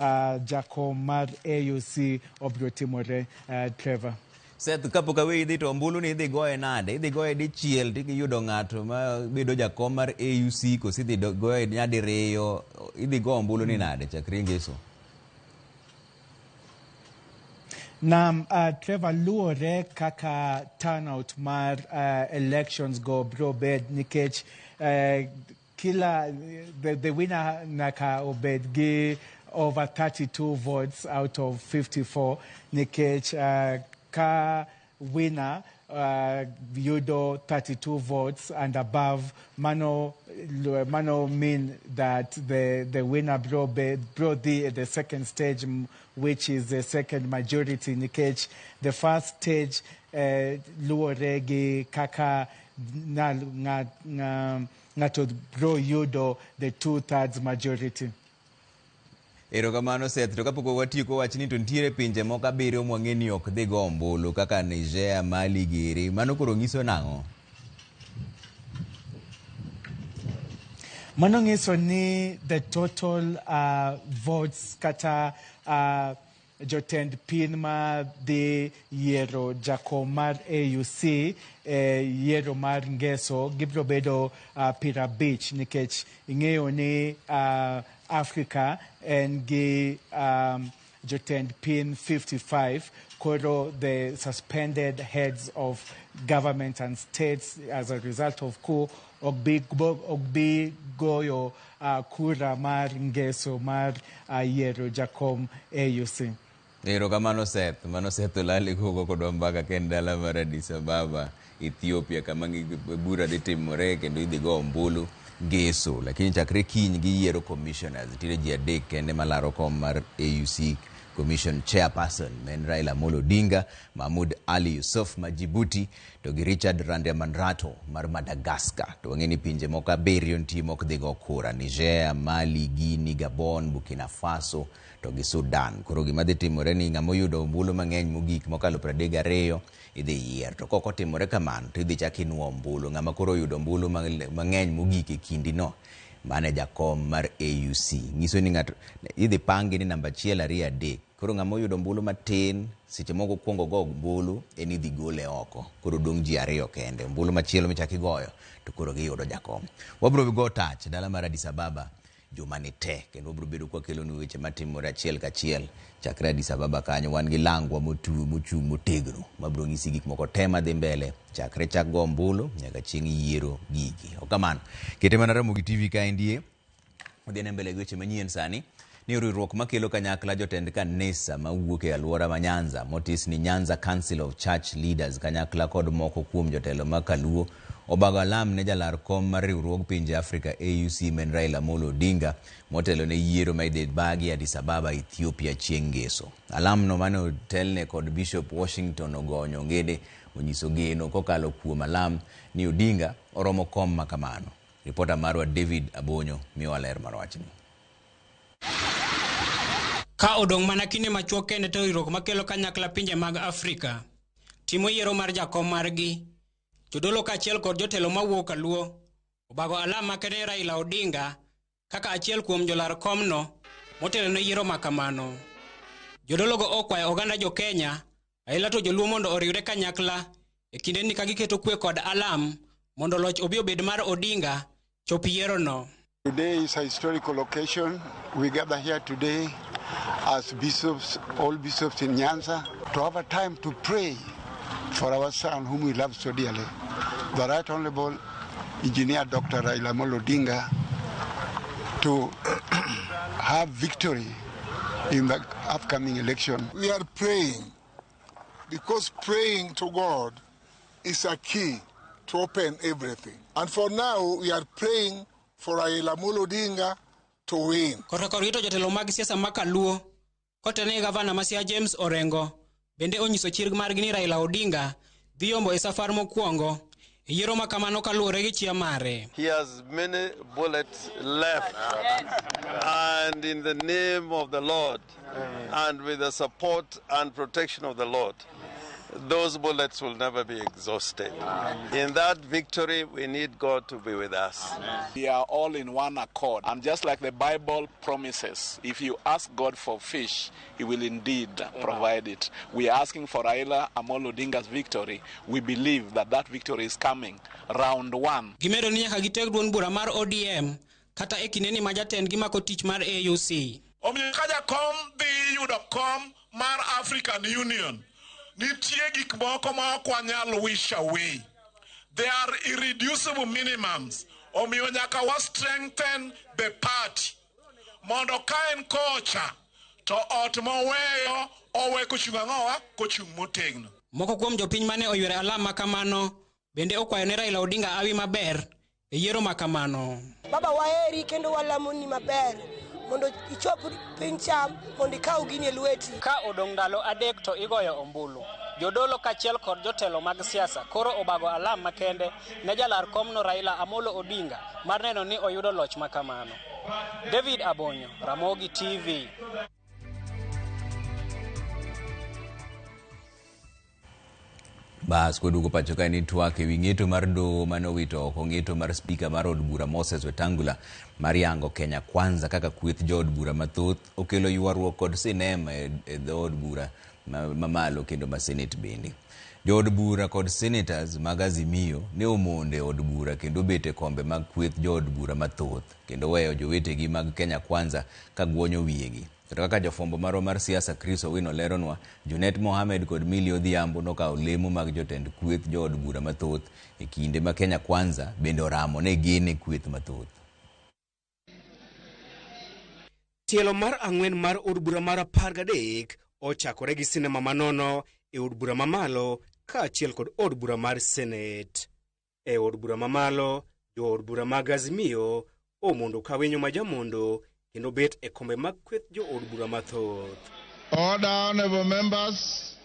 Jakom mar AUC obiro timore, Trevor. Seth, kapok aweyi dhi to ombulu ni idhi goye nade? Idhi goye dichiel tiyudo ng'ato ma bedo jakom mar AUC koso idhi goye nyadiriyo? Idhi go ombulu ni nade chakre ngeso? Naam, Trevor, luwore kaka turnout mar elections go biro bed nikech kila the winner nyaka obed gi over 32 votes out of 54 nikech ka winner yudo 32 votes and above, mano mean that the winner bro dhi at the second stage, which is the second majority, nikech the first stage luwore gi kaka ng'ato bro yudo the 2/3 majority. Erokamano, Seth. To kapok watieko wachni, to nitiere pinje moko abiriyo mwang'e ni ok dhi go ombulu kaka Niger, Mali giri. Mano koro nyiso nang'o? Mano nyiso ni the total votes kata jotend piny ma dhi yiero jakom mar AUC e yiero mar ngeso gibiro bedo 50 nikech ing'eyo ni Africa en gi jotend piny 55. Koro the suspended heads of government and states as a result of coup ok bi goyo kura mar ngeso mar yiero jakom AUC. Erokamano, Seth. Mano Seth Olale kogo kodwa mbaka ka en dala mar Addis Ababa, Ethiopia, kama bura dhi timore kendo idhi go ombulu ngeso. Lakini chakre kiny giyiero commissioners. Nitiere ji adek kende malaro kom mar AUC Commission chairperson ma en Raila Amolo Odinga, Mahmoud Ali Yusuf ma Djibouti to gi Richard Randriamandrato mar Madagascar. To wang'e ni pinje moko abiriyo nitie mok dhi go kura: Niger, Mali, Guinea, Gabon, Burkina Faso to gi Sudan. Koro gima dhi timore ni ng'ama oyudo ombulu mang'eny mogik mokalo 32 idhi yier. To kok otimore kamano to idhi chak inuo ombulu. Ng'ama koro oyudo ombulu mang'eny mogik e kindi no mane jakom mar AUC. Nyiso ni ng'ato idhi pangi ni namba 1, 2, 3. Koro ng'ama oyudo ombulu matin seche moko okuongo go ombulu en idhi gole oko. Koro dong' ji ariyo kende. Ombulu machielo michak igoyo to koro giyudo jakom. Wabiro go tach dala mar Addis Ababa juma ni te kendo wabiro bedo kwakelonu weche matimore achiel kachiel chakre Addis Ababa kanyo. Wan gi langwa mochung' motegno mabiro nyisi gik moko te madhi mbele chakre chak go ombulu nyaka chieng' yiero gigi. Ok kamano, kete mana Ramogi TV kaendie. Wadhi mbele gi weche manyien sani ni riwruok makelo kanyakla jotend kanisa mawuok e alwora ma Nyanza motis ni Nyanza Council of Church Leaders kanyakla kod moko kuom jotelo ma Kaluo obago alam ne jalar kom mar riwruog pinje Afrika AUC men Raila Amolo Odinga motelo ne yiero ma idhi bagi Addis Ababa, Ethiopia chieng' ngeso. Alamno mane otelne kod Bishop Washington Ogonyo Ongede onyiso geno kokalo kuom alam ni Odinga oromo kom ma kamano. Ripota marwa David Abonyo miyowa ler mar wachni. Ka odong' mana kinde machuok kende to riwruok makelo kanyakla pinje mag Afrika timo yiero mar jakom margi, jodolo kaachiel kod jotelo mawuok Kaluo obago alam makende ne Raila Odinga kaka achiel kuom jolar komno motelo ne yiero ma kamano. Jodologo okwayo oganda jo-Kenya aila to joluo mondo oriwre kanyakla e kindeni ka giketo kwe kod alam mondo loch obi obed mar Odinga chop yierono. Today is a historical occasion. We gather here today as bishops, all bishops in Nyanza, to have a time to pray for our son whom we love so dearly, the Right Honorable Engineer Dr. Raila Amolo Odinga, to have victory in the upcoming election. We are praying because praying to God is a key to open everything. And for now, we are praying for Raila Amolo Odinga to win. Korka korgi to jotelo mag siasa ma Kaluo kotene gi gavana ma Siaya James Orengo bende onyiso chir margi ni Raila Odinga dhi yombo e safar mokwongo e yiero ma kamano kaluwore gi chia mare. He has many bullets left. And in the name of the Lord, and with the support and protection of the Lord, Those bullets will never be exhausted. In that victory, we need God to be with us. Amen. We are all in one accord. And just like the Bible promises, if you ask God for fish, he will indeed provide it. We are asking for Raila Amolo Odinga's victory. We believe that that victory is coming. Round one. Gimedo ni nyaka giteg duond bura mar ODM kata e kindeni ma jatendgi mako tich mar AUC. Omiyo ka jakom dhi yudo kom mar African Union, nitie gik moko ma ok wanyal wish away. They are irreducible minimums. Omiyo nyaka wa strengthen the party. Mondo ka en kocha, to ot moweyo owe kochung' ang'owa, kochung' motegno. Moko kuom jopiny mane oyuoro alam ma kamano bende okwayo ne Raila Odinga awi maber e yiero ma kamano. Baba waheri kendo walamoni maber mondo ichop piny cham mondo ikaw gini e lweti. Ka odong' ndalo 3 to igoyo ombulu. Jodolo kaachiel kod jotelo mag siasa koro obago alam makende ne jalar komno Raila Amolo Odinga mar neno ni oyudo loch ma kamano. David Abonyo, Ramogi TV. Bas koduogo pacho kae ni twak ewi ng'eto mar doho mane owito oko ng'eto mar spika mar od bura Moses Wetangula mar yango Kenya Kwanza kaka kweth jood bura mathoth okelo ywaruok kod sinema e dhood bura mamalo kendo ma Senate bende. Jood bura kod senators mag Azimio ne omondo e od bura kendo obet e kombe mag kweth jood bura mathoth kendo weyo jowetegi mag Kenya Kwanza ka guonyo wiyegi. To kaka jofwambo marwa mar siasa Chris Owino leronwa, Junet Mohamed kod Millie Odhiambo nokawo lemo mag jotend kweth jood bura mathoth e kinde ma Kenya Kwanza bende oramo ne gin e kweth mathoth. Tielo mar 4 mar od bura mar 13 ochakore gi sinema manono e od bura mamalo kaachiel kod od bura mar Senate. E od bura mamalo, jood bura mag Azimio omondo ka winyo ma jamondo kendo bet e kombe mag kweth jood bura mathoth. Order, honorable members.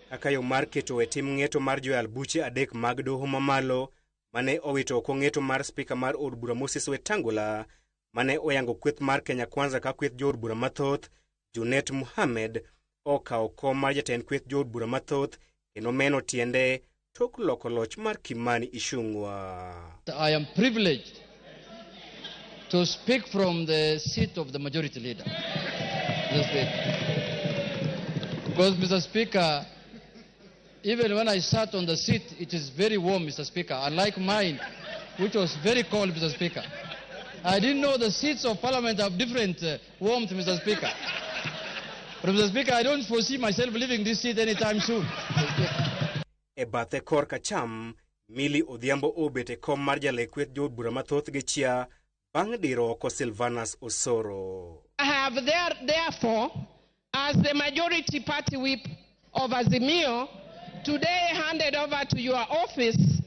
Kaka yo mar keto e tim ng'eto mar joyal buche 3 mag doho mamalo mane owito oko ng'eto mar spika mar od bura Moses Wetangula mane oyango kweth mar Kenya Kwanza ka kweth jood bura mathoth, Junet Mohamed okawo kom mar jatend kweth jood bura mathoth kendo meno tiende tok loko loch mar Kimani Ichung'wa. I am privileged to speak from the seat of the majority leader. Because, Mr. Speaker, even when I sat on the seat, it is very warm, Mr. Speaker, unlike mine, which was very cold, Mr. Speaker. I didn't know the seats of parliament have different warmth, Mr. Speaker. But, Mr. Speaker, I don't foresee myself leaving this seat anytime soon. E bathe korka cham, Millie Odhiambo obet e kom mar jale kweth jood bura mathoth gi chia bang' diro oko Silvanus Osoro. I have therefore, as the majority party whip of Azimio, today handed over to your office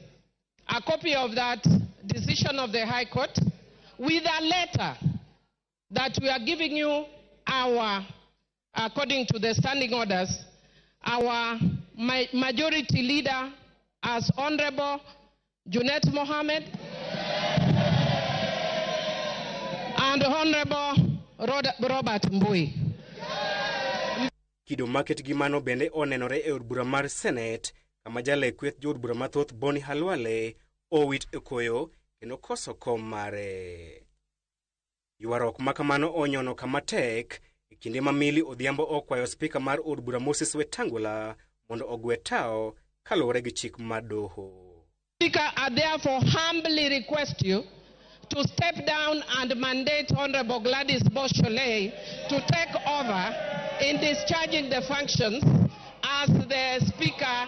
a copy of that decision of the High Court with a letter that we are giving you our, according to the standing orders, our majority leader as Honorable Junet Mohamed and Honorable Robert Mbui. Kido maket gi mano bende onenore e od bura mar Senate kama jale kweth jood bura mathoth Boni Halwale owit e koyo kendo koso kom mare. Ywaruok ma kamano onyono kama tek e kinde ma Millie Odhiambo okwayo spika mar od bura Moses Wetangula mondo ogwe tao kaluwore gi chik mar doho. Speaker, I therefore humbly request you to step down and mandate Honorable Gladys Boshole to take over in discharging the functions as the Speaker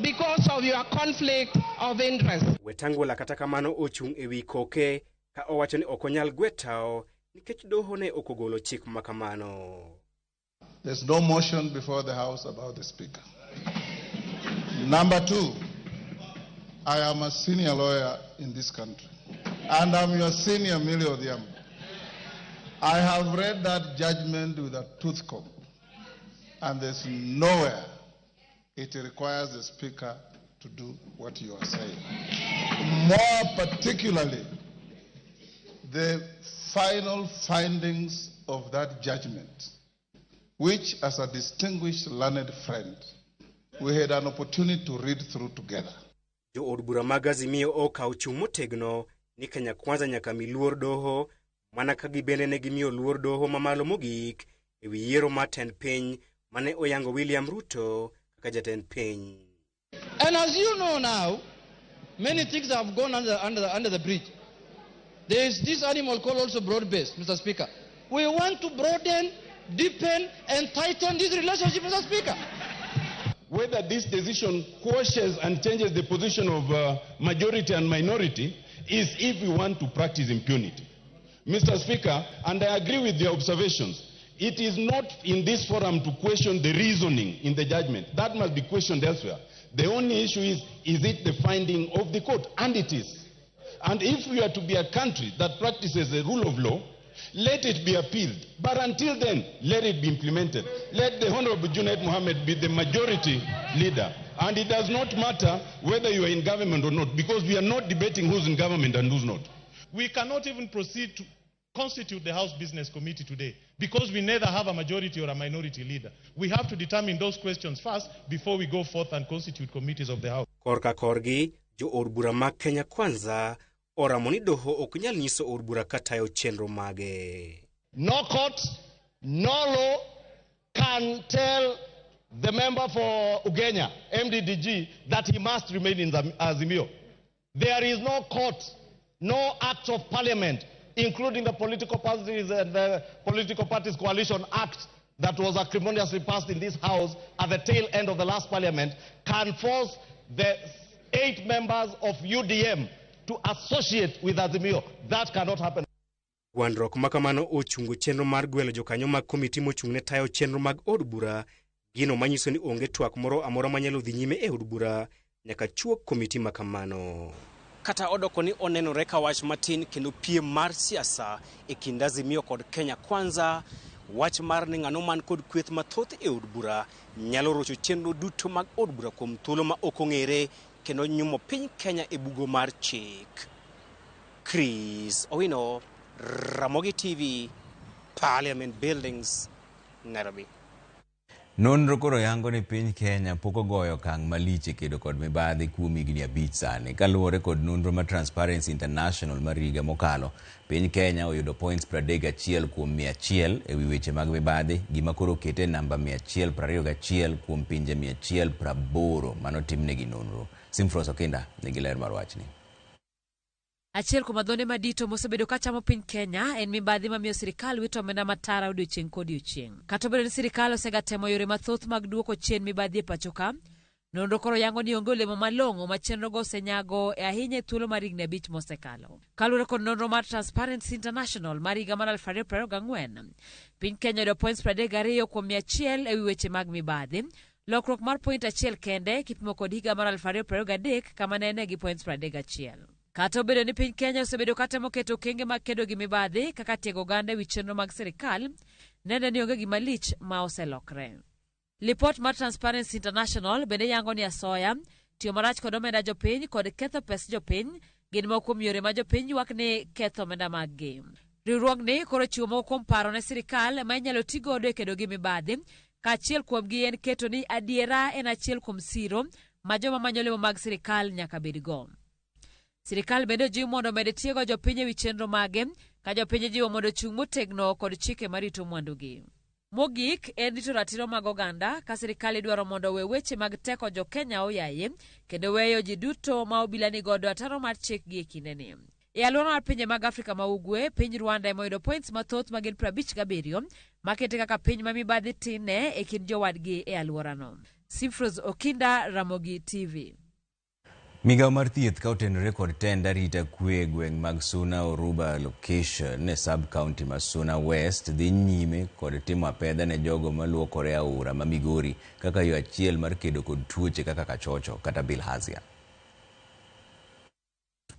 because of your conflict of interest. Wetangula kata kamano ochung' e wi koke ka owacho ni ok onyal gwe tao nikech doho ne ok ogolo chik ma kamano. There's no motion before the House about the Speaker. Number two, I am a senior lawyer in this country, and I'm your senior, Millie Odhiambo. I have read that judgment with a tooth comb, and there's nowhere it requires the Speaker to do what you are saying. More particularly, the final findings of that judgment, which, as a distinguished learned friend, We had an opportunity to read through together. Jo od bura mag Azimio okawo chung' motegno ni Kenya Kwanza nyaka mi luor doho mana ka gibende ne gimiyo luor doho mamalo mogik ewi yiero mar tend piny mane oyango William Ruto kaka jatend piny. And as you know now, many things have gone under the bridge. There is this animal called also broad-based, Mr. Speaker. We want to broaden, deepen, and tighten this relationship, Mr. Speaker. Whether this decision quashes and changes the position of majority and minority is if we want to practice impunity. Mr. Speaker, and I agree with the observations, it is not in this forum to question the reasoning in the judgment. That must be questioned elsewhere. The only issue is it the finding of the court? And it is. And if we are to be a country that practices the rule of law, let it be appealed. But until then, let it be implemented. Let the Honorable Junet Mohammed be the majority leader. And it does not matter whether you are in government or not, because we are not debating who's in government and who's not. We cannot even proceed to constitute the House Business Committee today because we neither have a majority or a minority leader. We have to determine those questions first before we go forth and constitute committees of the House. Korka korgi, jo od bura mag Kenya Kwanza oramo ni doho ok nyal nyiso od bura katayo chenro mage. No court, no law can tell the member for Ugenya, MDDG, that he must remain in Azimio. There is no court, no act of parliament, including the Political Parties and the Political Parties Coalition Act that was acrimoniously passed in this house at the tail end of the last parliament, can force the 8 members of UDM to associate with Azimio. That cannot happen. Gwandruok makamano ochungo chenro mar gwelo jokanyo mag komiti mochung' ne tayo chenro mag od bura, gino manyiso ni onge twak moro amora manyalo dhi nyime e od bura nyaka chuok komiti makamano. Kata odoko ni onenore ka wach matin kendo piem mar siasa e kind Azimio kod Kenya Kwanza, wach mar ni ng'ano man kod kweth mathoth e od bura nyalo rocho chenro duto mag od bura kuom thuolo ma ok ong'ere kendo nyumo piny Kenya e bugo mar chik. Chris Owino, Ramogi TV, Parliament Buildings, Nairobi. Nonro koro yango ni piny Kenya pok ogoyo okang' malich e kedo kod mibadhi kuom higni 5 sani. Kaluwore kod nonro mar Transparency International mar higa mokalo, piny Kenya oyudo points 31 kuom 100 ewi weche mag mibadhi, gima koro okete namba 121 kuom pinje 180 manotimnegi nonro. Simfros Okinda nigi ler mar wachni. Achiel kuom adhonde madito mosebedo kachamo piny Kenya en mibadhi mamiyo sirikal wito omenda matara odiochieng' kodiochieng'. Kata obedo ni sirikal osegatemo yore mathoth mag duoko chien mibadhi e pacho ka, nonro koro yango ni onge olemo malong'o ma chenrogo osenyago ahinya e thuolo mar higni 5 mosekalo. Kaluwore kod nonro mar Transparency International mar higa mar 2024, piny Kenya oyudo points 32 kuom 100 ewi weche mag mibadhi, lokruok mar point 1 kende kipimo kod higa mar 2023 kama ne en gi points 31. Kata obedo ni piny Kenya osebedo katemo keto okenge mag kedo gi mibadhi kaka tiego oganda ewi chenro mag sirikal, nene ni onge gima lich ma oselokre. Lipot mar Transparency International bende yango ni asoya, tiyo marach kod omenda jopiny kod ketho pes jopiny gin moko kuom yore ma jopiny ywak ni ketho omenda mag-gi. Riwruogni koro chiwo moko kuom paro ne sirikal ma inyalo ti godo e kedo gi mibadhi, kaachiel kuomgi en keto ni adiera en achiel kuom siro ma joma manyo lemo mag sirikal nyaka bedgo. Sirikal bende ojiw mondo omed tiego jopiny ewi chenro mage, ka jopiny ijiwo mondo ochung' motegno kod chike marito mwandugi. Mogik en rito ratiro mag oganda, ka sirikal idwaro mondo owe weche mag teko jo-Kenya oyaye kendo weyo ji duto ma obila ni godo ataro mar chik gi e kindeni. E alwora mar pinje mag Afrika ma Ugwe, piny Rwanda ema oyudo points mathoth magin 57, makete kaka piny ma mibadhi tinne e kind jowadgi e alworano. Simfros Okinda, Ramogi TV. Migawo mar thieth ka otenore kod tend arita kwe e gweng' mag Suna Oruba location e sub-county ma Suna West dhi nyime kod timo apedha ne jogo maluokore aora ma Migori kaka yo achiel mar kedo kod tuoche kaka kachocho kata bilharzia.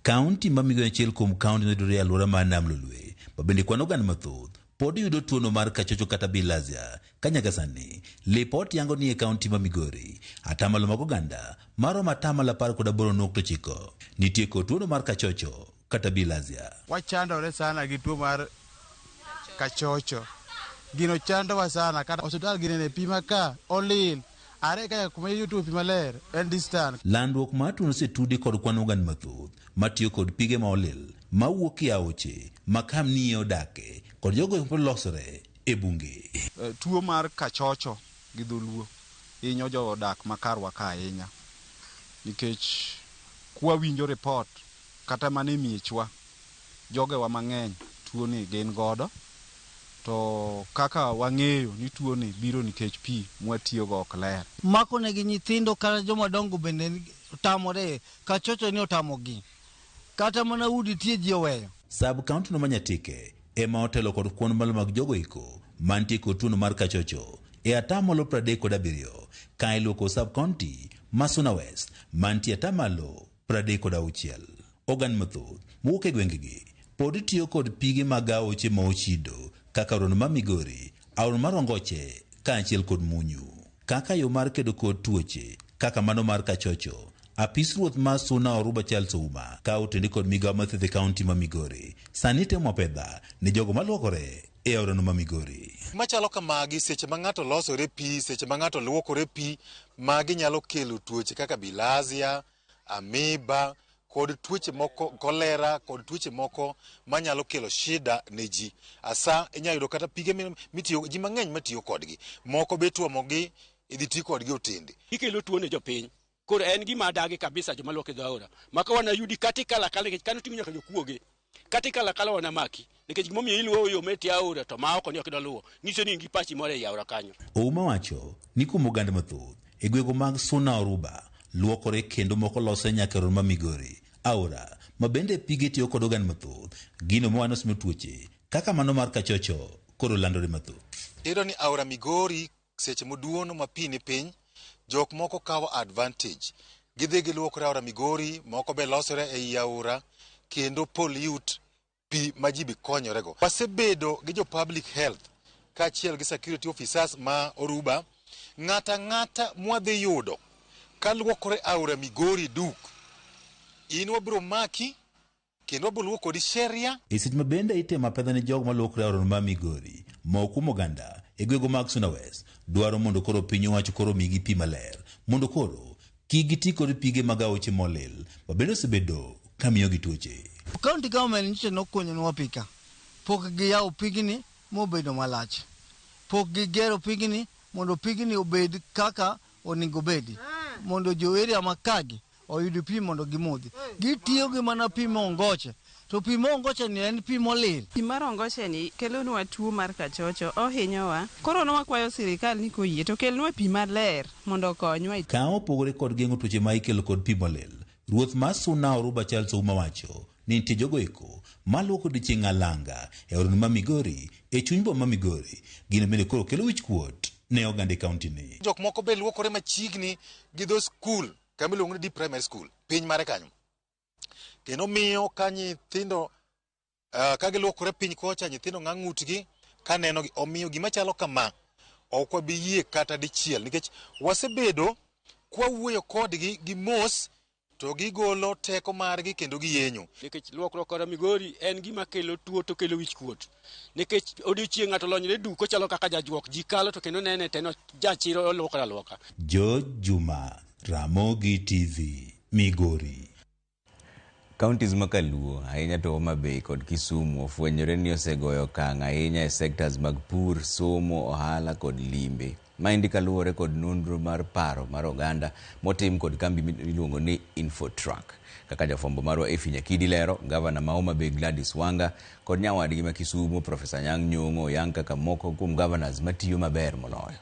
Kaunti ma Migori achiel kuom kaunti mayudore e alwora mar Nam Lolwe ma bende kwan oganda mathoth pod yudo tuono mar kachocho kata bilharzia ka nyaka sani lipot yango ni e kaunti ma Migori atamalo mag oganda maromo 18.9 nitie kod tuono mar kachocho kata bilharzia. Wachandore sana gi tuo mar kachocho. Gino chandowa sana kata osiptal ginene pima ka olil. Are kaya kuma iyudo pi maler en distance. Landruok mar tuono osetudi kod kwan oganda mathoth matiyo kod pige ma olil mawuok e aoche ma kamnie odake kod jogo molosore e bunge. Tuo mar kachocho gi dholuo hinyo jodak ma karwa ka ahinya nikech kwawinjo report kata mana e miechwa jogewa mang'eny tuoni gin godo to kaka wang'eyo ni tuoni biro nikech pi mwatiyogo ok ler. Mako negi nyithindo kata joma dongo bende otamore, kachocho ni otamogi. Kata mana udi tie ji oweyo. Sub county no ma Nyatike ema otelo kod kwan malo mag jogo eko mantie kod tuono mar kachocho e atamalo 37 ka iluoko sub county ma Suna West mantie atamalo 36. Oganda mathoth mowuok e gwengegi pod tiyo kod pige mag aoche ma ochido kaka aora ma Migori, aora mar Ongoche kaachiel kod Munyu. Kaka yo mar kedo kod tuoche kaka mano mar kachocho, apis ruoth ma Suna Oruba Charles Ouma ka otende kod migawo mar thieth e kaunti ma Migori sani temo apedha ne jogo maluokore e aorano ma Migori. Machalo kamagi seche ma ng'ato losore pi, seche ma ng'ato luokore pi, magi nyalo kelo tuoche kaka bilharzia, amoeba kod tuoche moko, kolera kod tuoche moko manyalo kelo shida ne ji. Asa inyalo yudo kata pige mitiyo, ji mang'eny matiyo kodgi, moko be tuomogi idhi ti kodgi otende. Gikelo tuo ne jopiny. Koro en gima adagi kabisa joma luok e dho aora. Maka wanayudi kata ikalo akala nikech kanyo oting'o nyaka jokuoge. Kata ikalo akala wanamaki. Nikech gimomiyo iluwo yo me tie aora to ma oko ni ok idwa luwo. Nyiso ni in gi pachi moro ei aora kanyo. Ouma wacho ni kuom oganda mathoth e gwenge mag Suna Oruba luokore kendo moko lose nyaka e aora ma Migori, aora ma bende pige tiyo kod oganda mathoth, gino mowano osemiyo tuoche kaka mano mar kachocho koro landore mathoth. Iyudo ni aora Migori seche moduono ma pi ni piny, jok moko kawo advantage. Gidhi giluokore aora Migori, moko be losore ei aora kendo pollute pi ma ji be konyorego. Wasebedo gi jo public health kaachiel gi security officers ma Oruba, ng'ata ng'ata mwadhi yudo kaluokore aora Migori duk, in wabiro maki kendo wabiro luwo kodi sheria. E seche ma bende itemo apedha ne jogo maluokore aora ma Migori, moko kuom oganda e gwenge mag Suna West dwaro mondo koro piny owacho koro migi pi maler mondo koro kik giti kod pige mag aoche molil ma bende osebedo ka miyogi tuoche. County government nyicha nokonyonwa pi ka. Pok giyawo pigni mobedo malach. Pok gigero pigni mondo pigni obed kaka onego obedi. Mondo jo area ma kagi oyud pi mondo gimodhi. Gitiyo gi mana pi mongoche. To pi mongoche ni en pi molil. Pi mar ongoche ni kelonwa tuo mar kachocho, ohinyowa. Koro nwakwayo sirikal ni koyie to kelnwa pi maler mondo okonywa. Ka opogore kod geng'o tuoche ma ikelo kod pi molil, ruoth ma Suna Oruba Charles Ouma wacho ni nitie jogo eko maluoko odiechieng' alanga e aora ma Migori e chuny boma ma Migori. Gino bende koro kelo wichkuot ne oganda e kaunti ni. Jok moko be luokore machiegni gi dho skul kama iluongo ni Deep Primary School, piny mare kanyo. Kendo miyo ka nyithindo ka giluokore piny kocha, nyithindo ng'a ng'utgi ka nenogi. Omiyo gima chalo kama ok wabi yie kata dichiel nikech wasebedo kwawuoyo kodgi gi mos to gigolo teko margi kendo giyenyo. Nikech luokruok aora Migori en gima kelo tuo to kelo wichkuot. Nikech odiochieng' ng'ato olonyore duk ochalo kaka jajuok, ji kalo to kendo nene to en jachiro oluokore aluoka. George Juma, Ramogi TV, Migori. Counties ma Kaluo, ahinya to Homa Bay kod Kisumu ofwenyore ni osegoyo okang' ahinya e sectors mag pur, somo, ohala kod limbe. Maendi kaluwore kod nonro mar paro mar oganda motim kod kambi miluongo ni Infotrack. Kaka jafwambo marwa Effie Nyakidi lero, gavana ma Homa Bay Gladys Wanga kod nyawadgi ma Kisumu Profesa Anyang' Nyong'o oyang kaka moko kuom governors matiyo maber moloyo.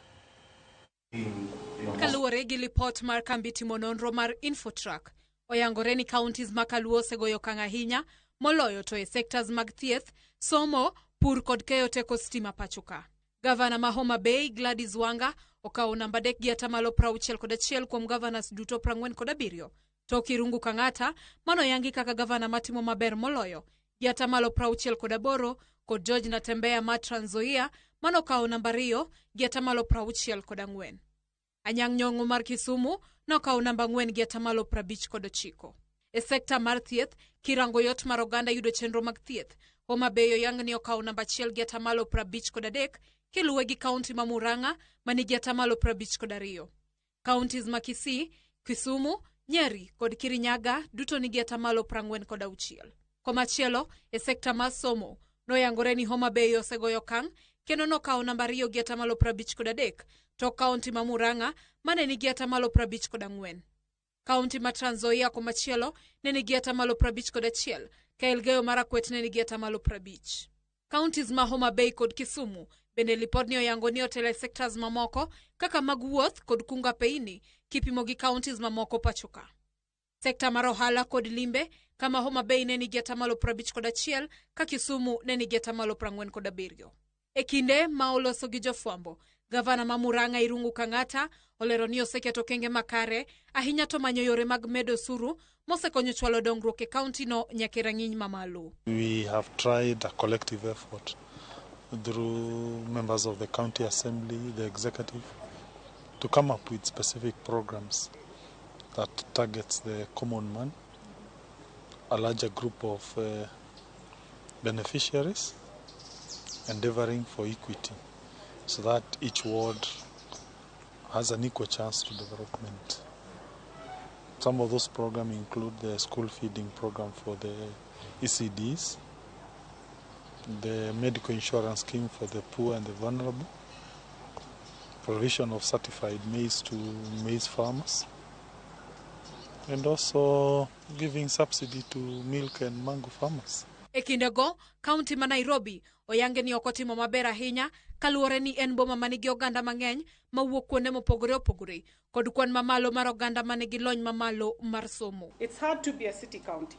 Kaluwore gi lipot mar kambi timo nonro mar Infotrack, oyangore ni counties ma Kaluo osegoyo okang' ahinya moloyo to e sectors mag thieth, somo, pur kod keyo teko stima pacho ka. Gavana ma Homa Bay Gladys Wanga okawo namba 3 gi atamalo 61 kuom governors duto 47. To Kirungu Kang'ata manoyangi kaka gavana matimo maber moloyo gi atamalo 68 kod George Natembeya ma Trans Nzoia manokawo namba 2 gi atamalo 64. Anyang' Nyong'o mar Kisumu nokawo namba 4 gi atamalo 59. E sekta mar thieth, kirango yot mar oganda yudo chenro mag thieth, Homa Bay oyang ni okawo namba 1 gi atamalo 53 kiluwe gi kaunti ma Murang'a manigi atamalo 52. Counties ma Kisii, Kisumu, Nyeri kod Kirinyaga duto nigi atamalo 46. Komachielo, e sekta mar somo, noyangore ni Homa Bay osegoyo okang' kendo nokawo namba 2 gi atamalo 53, to kaunti ma Murang'a mane nigi atamalo 54. Kaunti ma Trans Nzoia komachielo ne nigi atamalo 51, ka Elgeyo Marakwet ne nigi atamalo 50. Counties ma Homa Bay kod Kisumu bende lipodni oyango ni otelo e sectors mamoko kaka mag wuoth kod kungo apeini kipimo gi counties mamoko pachoka. Sekta mar ohala kod limbe kama Homa Bay ne nigi atamalo 51 ka Kisumu ne nigi atamalo 47. E kinde ma oloso gi jofwambo, gavana ma Murang'a Irungu Kang'ata olero ni oseketo okenge makare ahinya to manyo yore mag medo osuru mosekonyo chwalo dongruok e kaunti no nyaka e rang'iny mamalo. We have tried a collective effort through members of the county assembly, the executive, to come up with specific programs that targets the common man, a larger group of beneficiaries, endeavoring for equity so that each ward has an equal chance to development. Some of those programs include the school feeding program for the ECDs, the medical insurance scheme for the poor and the vulnerable, provision of certified maize to maize farmers, and also giving subsidy to milk and mango farmers. E kindego, kaunti ma Nairobi oyange ni ok otimo maber ahinya kaluwore ni en boma manigi oganda mang'eny mawuok kuonde mopogore opogore kod kwan mamalo mar oganda manigi lony mamalo mar somo. It's hard to be a city county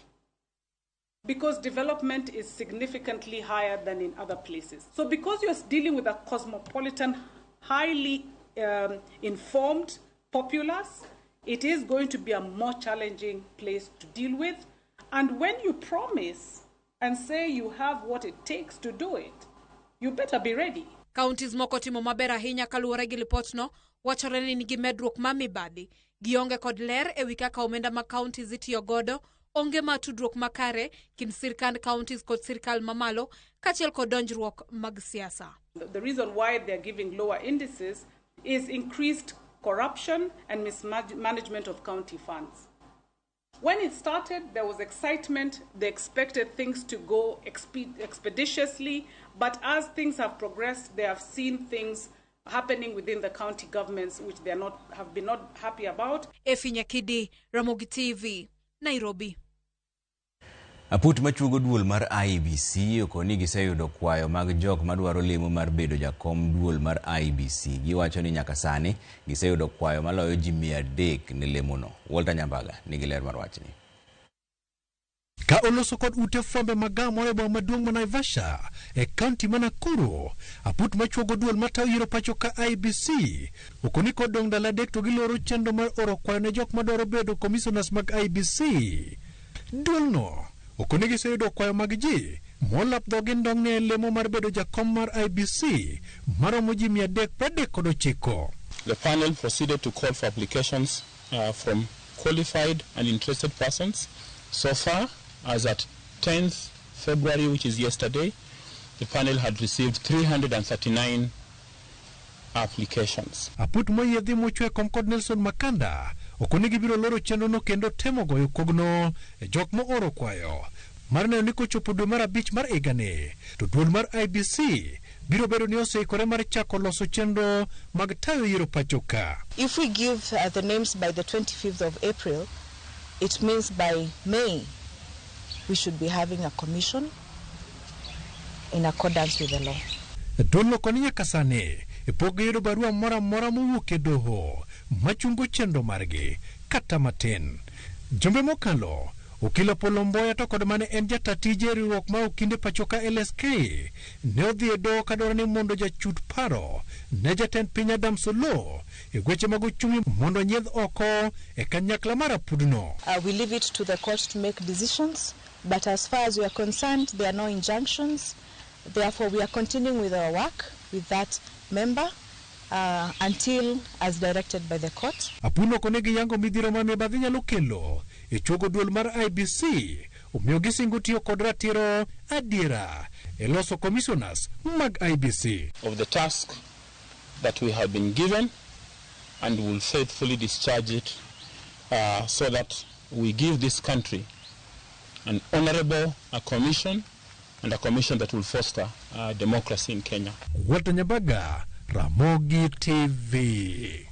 because development is significantly higher than in other places. So because you're dealing with a cosmopolitan, highly informed populace, it is going to be a more challenging place to deal with. And when you promise and say you have what it takes to do it, you better be ready. Counties moko timo maber ahinya kaluwore gi lipotno, wachore ni nigi medruok ma mibadhi, gionge kod ler ewi kaka omenda ma counties itiyo godo, onge mar tudruok makare kind sirkand counties kod sirkal mamalo, kaachiel kod donjruok mag siasa. The reason why they're giving lower indices is increased corruption and mismanagement of county funds. When it started, there was excitement. They expected things to go expeditiously, but as things have progressed, they have seen things happening within the county governments which they are not, have been not happy about. Efi Nyakidi, Ramogi TV, Nairobi. Aput machuogo duol mar IEBC okoni giseyudo kwayo mag jok madwaro lemo mar bedo jakom duol mar IEBC. Giwacho ni nyaka sani giseyudo kwayo maloyo ji 300 ne lemono. Walter Nyambaga nigi ler mar wachni. Ka oloso kod ute fwambe magamore e boma maduong' ma Naivasha e kaunti ma Nakuru, aput machuogo duol matayo yiero pacho ka IEBC okoni kodong' ndalo 3 to giloro chenro mar oro kwayo ne jok madwaro bedo commissioners mag IEBC. Duolno okoni giseyudo kwayo mag ji molap dhogi ndong' ne lemo mar bedo jakom mar IEBC maromo ji 339. The panel proceeded to call for applications from qualified and interested persons. So far, as at 10th February, which is yesterday, the panel had received 339 applications. Aput moyiedhi mochwe kom kod Nelson Makanda okoni gibiro loro chenro no kendo temo goyo kogno e jok mooro kwayo mar neno ni kochopo dwe mar 5 mar higani to duol mar IEBC biro bedo ni oseikore mar chako loso chenro mag tayo yiero pacho ka. If we give the names by the 25th of April, it means by May we should be having a commission in accordance with the law. Duolno koni nyaka sani pok giyudo barua moro amora mowuok e doho machungo chenro margi kata matin. Jumbe mokalo, Okil Apollo Mboya to kod mane en jata tije e riwruok ma okinde pacho ka LSK ne odhi e doho kadwaro ni mondo jachut paro ne jatend piny Adams Oloo e weche mag uchumi mondo onyiedh oko e kanyakla mar apudno. We leave it to the court to make decisions, but as far as we are concerned, there are no injunctions. Therefore, we are continuing with our work with that member until as directed by the court. Apuno kone giyango midhiero ma mibadhi nyalo kelo e chuogo duol mar IEBC omiyo gisingo tiyo kod ratiro adiera e loso commissioners mag IEBC. Of the task that we have been given and will faithfully discharge it so that we give this country an honorable commission and a commission that will foster democracy in Kenya. Walter Nyabaga, Ramogi TV.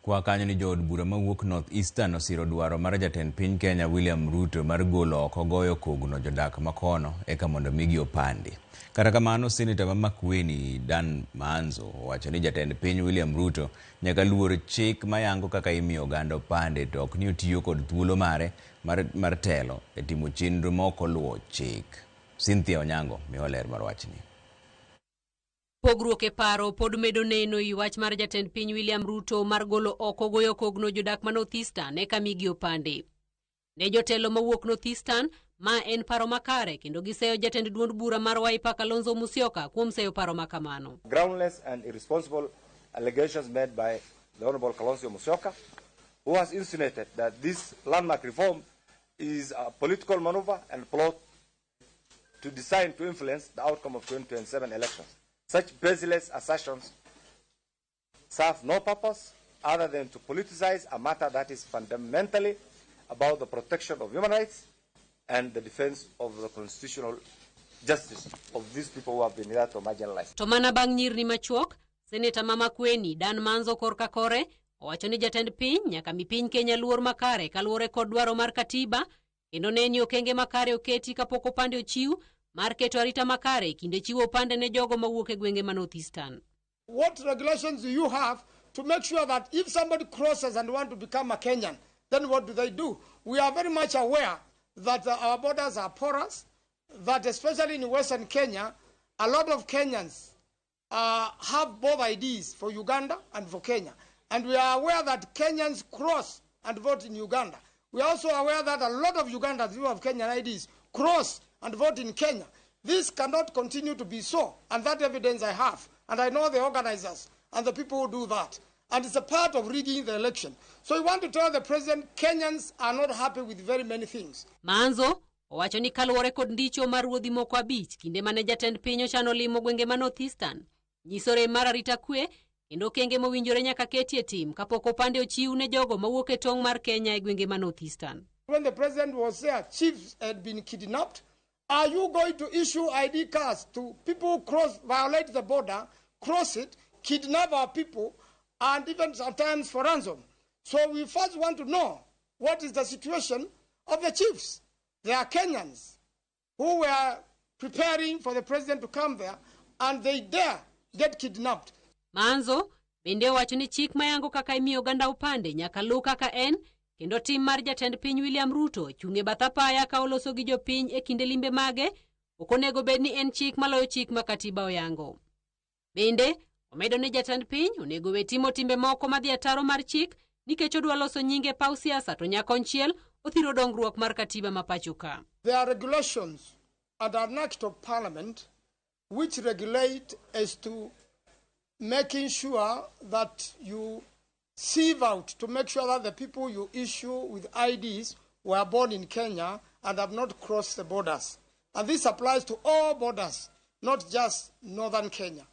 Kwa kanyo ni jood bura mawuok North Eastern osiro dwaro mar jatend piny Kenya William Ruto mar golo oko goyo kogno jodak makono eka mondo migi opande. Kata kamano, seneta ma Makueni Dan Maanzo owacho ni jatend piny William Ruto nyaka luor chik mayango kaka imiyo oganda opande to ok ni otiyo kod thuolo mare mar telo e timo chenro ma ok oluwo chik. Cynthia Onyango miyo ler mar wachni. Pogruok e paro pod medo neno i wach mar jatend piny William Ruto mar golo oko goyo kogno jodak ma North Eastern eka migi opande. Ne jotelo mawuok North Eastern, ma en paro makare kendo giseyo jatend duond bura mar Wiper Kalonzo Musyoka kuom seyo paro makamano. Groundless and irresponsible allegations made by the Honorable Kalonzo Musyoka, who has insinuated that this landmark reform is a political maneuver and plot to design to influence the outcome of 2027 elections. Such baseless assertions serve no purpose other than to politicize a matter that is fundamentally about the protection of human rights and the defense of the constitutional justice of these people who have been there to marginalized. To mana bang' nyirni machuok, seneta ma Makueni Dan Maanzo korka kore owacho ni jatend piny nyaka mi piny Kenya luor makare kaluwore kod dwaro mar katiba kendo ne ni okenge makare oketi kapok opande ochiw mar keto arita makare kinde chiwo opande ne jogo mawuok e gwenge ma North Eastern. What regulations do you have to make sure that if somebody crosses and want to become a Kenyan, then what do they do? We are very much aware that our borders are porous, that especially in Western Kenya, a lot of Kenyans have both IDs for Uganda and for Kenya. And we are aware that Kenyans cross and vote in Uganda. We are also aware that a lot of Ugandans who have Kenyan IDs cross and vote in Kenya. This cannot continue to be so, and that evidence I have. And I know the organizers and the people who do that. And it's a part of rigging the election. So we want to tell the president, Kenyans are not happy with very many things. Maanzo owacho ni kaluwore kod ndicho mar ruodhi moko 5 kinde mane jatend piny ochano limo gwenge ma North Eastern nyiso rem mar arita kwe kendo okenge mowinjore nyaka ketie tim kapok opande ochiw ne jogo mawuok e tong' mar Kenya e gwenge ma North Eastern. When the president was there, chiefs had been kidnapped. Are you going to issue ID cards to people who violate the border, cross it, kidnap our people, and even sometimes for ransom? So we first want to know what is the situation of the chiefs. They are Kenyans who were preparing for the president to come there, and they dare get kidnapped. Maanzo bende owacho ni chik mayango kaka imiyo oganda opande nyaka luw kaka en kendo tim mar jatend piny William Ruto chung' e bath apaya ka oloso gi jopiny e kinde limbe mage ok onego bed ni en chik maloyo chik ma katiba oyango. Bende omedo ni jatend piny onego we timo timbe moko madhi ataro mar chik nikech odwa loso nyinge e paw siasa to nyakonchiel othiro dongruok mar katiba ma pacho ka. There are regulations and an act of parliament which regulate as to making sure that you sieve out to make sure that the people you issue with IDs were born in Kenya and have not crossed the borders. And this applies to all borders, not just northern Kenya.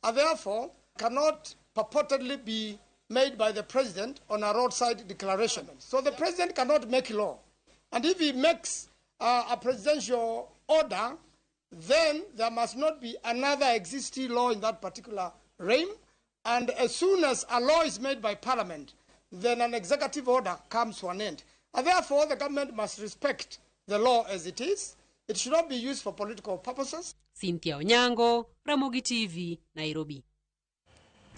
And therefore cannot purportedly be made by the president on a roadside declaration. So the president cannot make law. And if he makes a presidential order, then there must not be another existing law in that particular realm. And as soon as a law is made by parliament, then an executive order comes to an end. And therefore, the government must respect the law as it is. It should not be used for political purposes. Cynthia Onyango, Ramogi TV, Nairobi.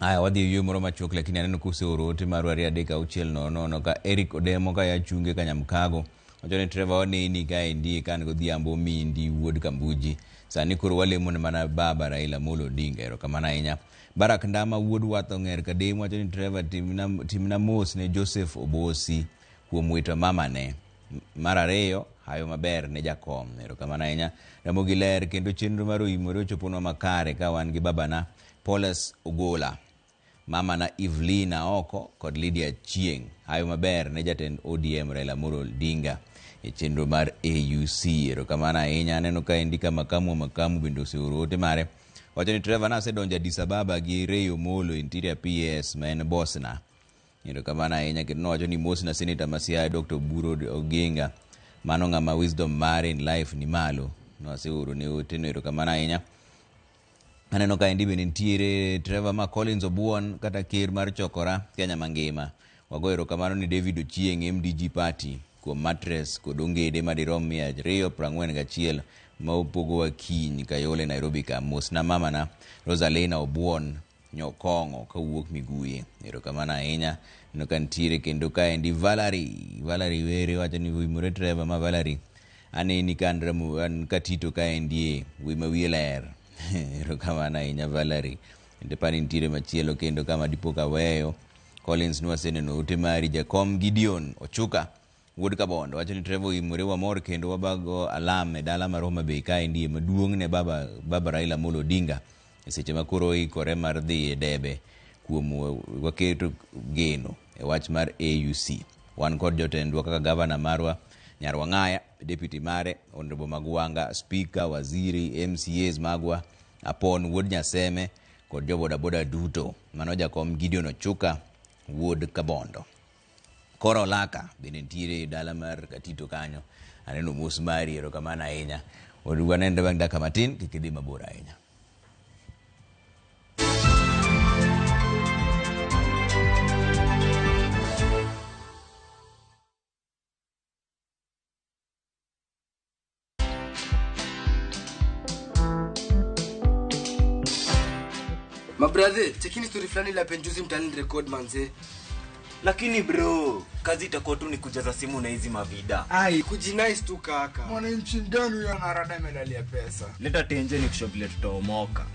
Aya, wadhi e moro machuok, lakini aneno kuseoro ote maru 2 3 6 0 0 ka Eric Odemo ka ya Chunge ka Nyamkago wacho ni Trevor waneni kaendi kan godhiambo mindi wuod Kambuji sani koro walemo ne mana baba Raila Amolo Odinga, erokamano ahinya. Barak Ndama wuod Wath Ong'er Kadem wacho ni Trevor timna mos ne Joseph Obosi kuom wito mamane. Mar ariyo, hayo maber ne jakom, erokamano ahinya. Ramogi ler kendo chenro mar oimore ochoponwa makare ka wan gi babana Paulus Ogola, mamana Evelina Oko kod Lydia Chieng'. Hayo maber ne jatend ODM Raila Amolo Odinga e chenro mar AUC, erokamano ahinya. Aneno ka endi ka makamu bende oseoro ote mare. Wacho ni Trevor nasedonjo Addis Ababa gi Ray Omolo Interior PS ma en bosna. Erokamano ahinya kendo nowacho ni mosna Senator ma Siaya Dr. Oburu Oginga. Mano ng'ama wisdom mare in life ni malo. Noseoro ne ote no erokamano ahinya. Aneno kaendi bende nitiere Trevor ma Collins Obuon kata ker mar Chokora Kenya mangima. Wago erokamano ni David Ochieng MDG Party kuom mattress kod ongede madirom 241 ma opogowa kiny Kayole Nairobi ka. Mosna mamana Rosalina Obuon Nyokong'o kawuok Miguye. Erokamano ahinya. Aneno ka nitiere kendo kaendi Valerie. Valerie Were wacho ni oimore Trevor ma Valerie. Aneni ka an an Katito kaendi wuoyi ma wiye ler. Erokamano ahinya Valerie. Kendo pani nitiere machielo kendo kama dipo kaweyo. Collins nwaseneno ote mari. Jakom Gideon Ochuka wuod Kabondo wacho ni Trevor oimore wamor kendo wabago alam e dala mar Homa Bay kaendi maduong' ne baba Raila Amolo Odinga e seche ma koro oikore mar dhi e debe kuom waketo geno e wach mar AUC. Wan kod jotendwa kaka gavana marwa Nyar Wang'aya, deputy mare Honorable Magwanga, speaker, waziri, MCAs magwa, Apon wuod Nyaseme kod jo bodaboda duto. Mano jakom Gideon Ochuka wuod Kabondo. Koro Olaka bende nitiere e dala mar Katito kanyo. Aneno mos mari, erokamano ahinya. Wanenre bang' dakika matin, kik idhi mabor ahinya. Mabrother, chekini story fulani la penjuzi mtaani record manze. Lakini bro, kazi itakuwa tu ni kujaza simu na hizi mavida. Ai, kujinice tu kaka. Mwananchi gani huyo anarada medali ya pesa? Leta tenje ni kusho vile tutaomoka.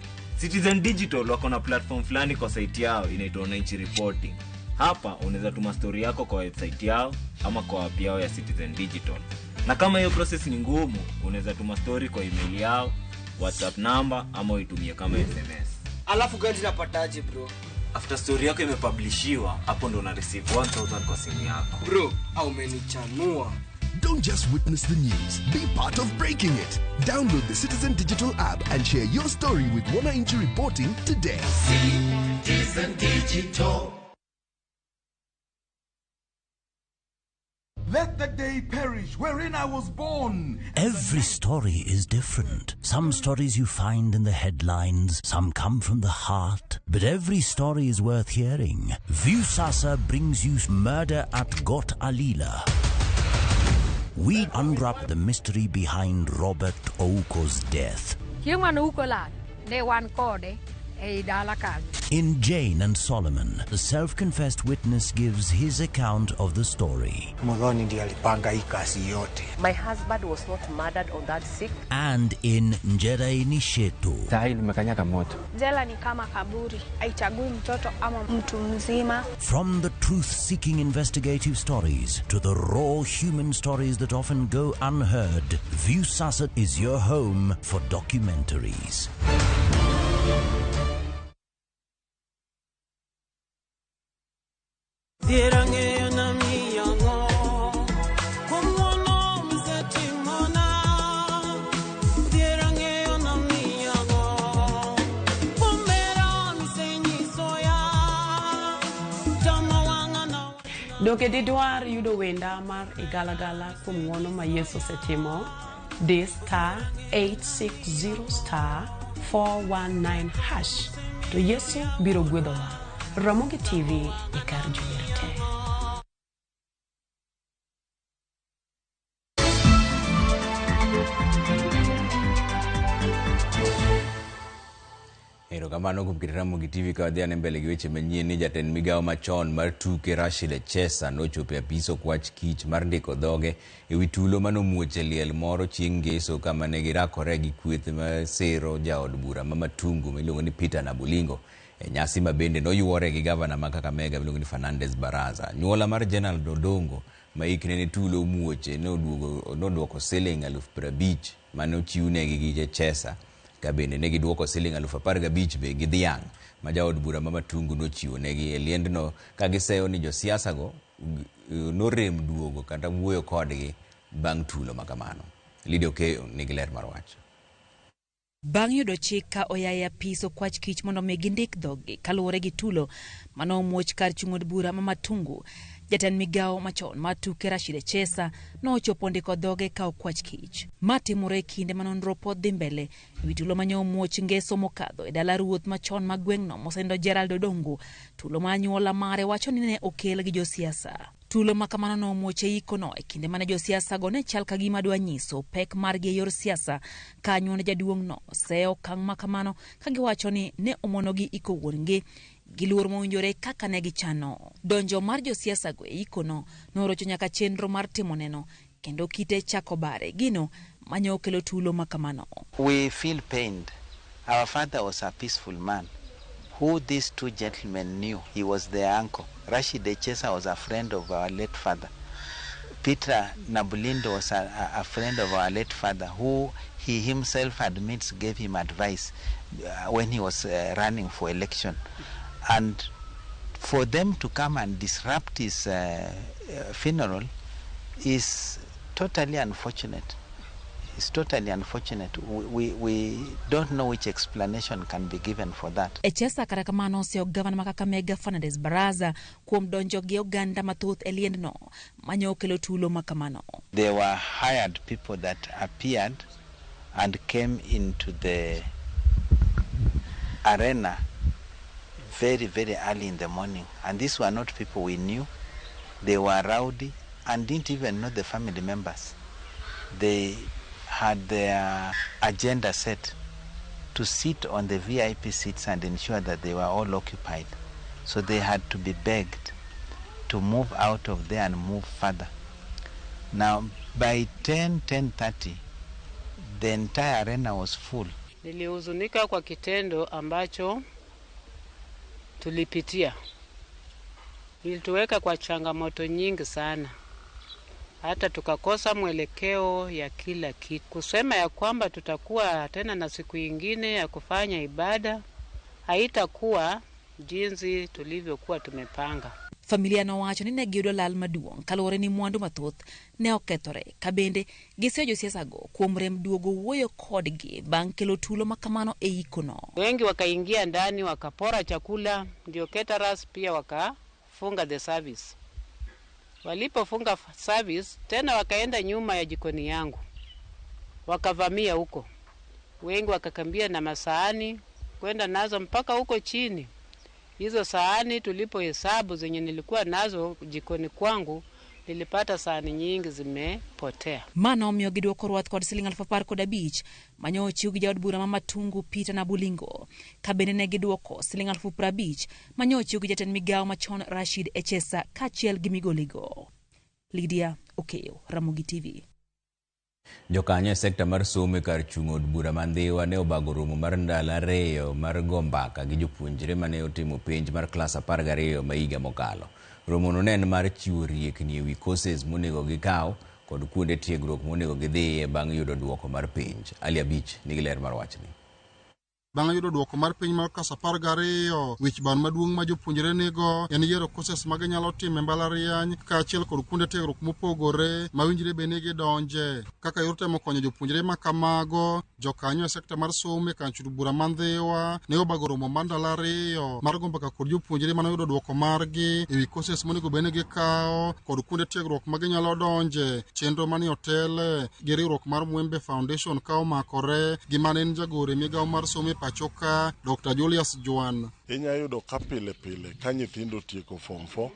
Citizen Digital wako na platform fulani kwa site yao inaitwa Wananchi Reporting. Hapa unaweza tuma story yako kwa website yao ama kwa app yao ya Citizen Digital. Na kama hiyo process ni ngumu, unaweza tuma story kwa email yao, WhatsApp number ama uitumie kama SMS. Alafu gani napataje bro? After story yako imepublishiwa, hapo ndo una receive 1000 kwa simu yako. Bro, au umenichanua. Don't just witness the news, be part of breaking it. Download the Citizen Digital app and share your story with Wananchi Reporting today. Citizen Digital. Let the day perish wherein I was born. Every story is different. Some stories you find in the headlines, some come from the heart. But every story is worth hearing. Viusasa brings you Murder at Got Alila. We unwrap the mystery behind Robert Ouko's death. In Jane and Solomon, the self-confessed witness gives his account of the story. My husband was not murdered on that sick. And in Njera Nishetu. Jela ni kama kaburi, haichagui mtoto ama mtu mzima. From the truth-seeking investigative stories to the raw human stories that often go unheard, Viusasa is your home for documentaries. Donge didwar yudo wenda mar Igalagala kuom ng'wono ma Yesu osetimo? Di star 860 star 419 hash to Yesu biro gwedhowa. Ramogi TV e kar jower te. Erokamano kuom keto Ramogi TV ka wadhi ane mbele gi weche manyien ni jatend migawo machon mar tuke Rashid Echesa nochopo e apis okwach kich mar ndiko dhoge ewi tulo manomuoch e liel moro chieng' ngeso kama ne girakore gi kweth masero jaod bura ma Matungu miluongo ni Peter Nabulingo e nyasi ma bende noyuore gi gavana ma Kakamega miluongo ni Fernandes Baraza. Nyuola mar General Odongo ma hikne ne tulo omuoche noduoko siling 50,000 mane ochiwnegi gi Echesa ka bende ne giduoko siling 15,000 be gi dhiang' ma jaod bura ma Matungu nochiwo negi e liendno ka giseyo ni josiasa go norem duogo kata wuoyo kodgi bang' tulo ma kamano. Lydia Okeyo nigi ler mar wach. Bang' yudo chik ka oya e apis okwach kich mondo mi gindik dhoggi kaluwore gi tulo mane omuoch kar chung' od bura ma Matungu, jatend migawo machon mar tuke Rashid Echesa nochopo ndiko dhoge ka okwach kich. Ma timore e kinde ma nonro pod dhi mbele e wi tulo mane omuoch ngeso mokadho e dala ruoth machon ma gweng'no mosenindo Gerald Odongo, tulo ma anyuola mare wacho ni ne okel gi josiasa. Tulo ma kamano nomuoch e ikono e kinde mane josiasa go ne chal ka gima dwa nyiso pek margi e yor siasa ka anyuond jaduong'no oseyo okang' ma kamano ka giwacho ni ne omonogi iko wuon-gi gi luor mowinjore kaka ne gichano. Donjo mar josiasa go e ikono norocho nyaka chenro mar timo neno kendo kite chako bare gino mane okelo tulo ma kamano. We feel pained. Our father was a peaceful man who these two gentlemen knew. He was their uncle. Rashid Echesa was a friend of our late father. Peter Nabulindo was a friend of our late father who he himself admits gave him advice when he was running for election. And for them to come and disrupt his funeral is totally unfortunate. It's totally unfortunate. We don't know which explanation can be given for that. Echesa kata kamano oseyo gavana ma Kakamega Fernandes Baraza kuom donjo gi oganda mathoth e liendno mane okelo tulo ma kamano. There were hired people that appeared and came into the arena very, very early in the morning. And these were not people we knew. They were rowdy and didn't even know the family members. They had their agenda set to sit on the VIP seats and ensure that they were all occupied. So they had to be begged to move out of there and move further. Now, by 10:30, the entire arena was full. Nilihuzunika kwa kitendo ambacho tulipitia. Ilituweka kwa changamoto nyingi sana. Hata tukakosa mwelekeo ya kila kitu. Kusema ya kwamba tutakuwa tena na siku ingine ya kufanya ibada, haitakuwa jinsi tulivyokuwa tumepanga. Familia nowacho ni ne giyudo lal maduong' kaluwore ni mwandu mathoth ne okethore ka bende giseyo josiasa go kuom rem duogo wuoyo kodgi bang' kelo tulo ma kamano e ikono. Wengi wakaingia ndani wakapora chakula, ndio caterers pia wakafunga the service. Walipofunga service tena wakaenda nyuma ya jikoni yangu wakavamia huko. Wengi wakakambia na masahani kwenda nazo mpaka huko chini. Hizo sahani tulipohesabu zenye nilikuwa nazo jikoni kwangu, nilipata sahani nyingi zimepotea. Mano omiyo gidwoko rwath kod siling 15,000 mane ochiw gi jaod bura ma Matungu Peter Nabulingo. Ka bende ne gidwoko siling 50,000 mane ochiw gi jatend migawo machon Rashid Echesa kaachiel gi migoligo. Lydia Okeyo, Ramogi TV. Jokanyo e sekta mar somo e kar chung' od bura ma Ndhiwa ne obago romo mar ndalo 2 mar go mbaka gi jopuonjre mane otimo penj mar klas 12 ma higa mokalo. Romono ne en mar chiwo riekni ewi courses monego gikaw kod kuonde tiegruok monego gidhiye bang' yudo duoko mar penj. Ali Abich nigi ler mar wachni. Bang' yudo duoko mar piny mar klas 12, wich bar maduong' ma jopuonjre nigo en yiero courses ma ginyalo timo e mbalariany kaachiel kod kuonde tiegruok mopogore ma winjre be ni gidonje. Kaka yor temo konyo jopuonjre ma kamago, jokanyo e sekta mar somo e kar chung' bura ma Ndhiwa ne obago romo mar ndalo 2 mar go mbaka kod jopuonjre mane oyudo duoko margi ewi courses monego bed ni gikawo kod kuonde tiegruok ma ginyalo donje. Chenro mane otele gi riwruok mar Mwembe Foundation ka omakore gi mane en jagoro e migawo mar somo e pachoka Dr. Julius Juan. Inya yudo ka pile pile ka nyithindo otieko form 4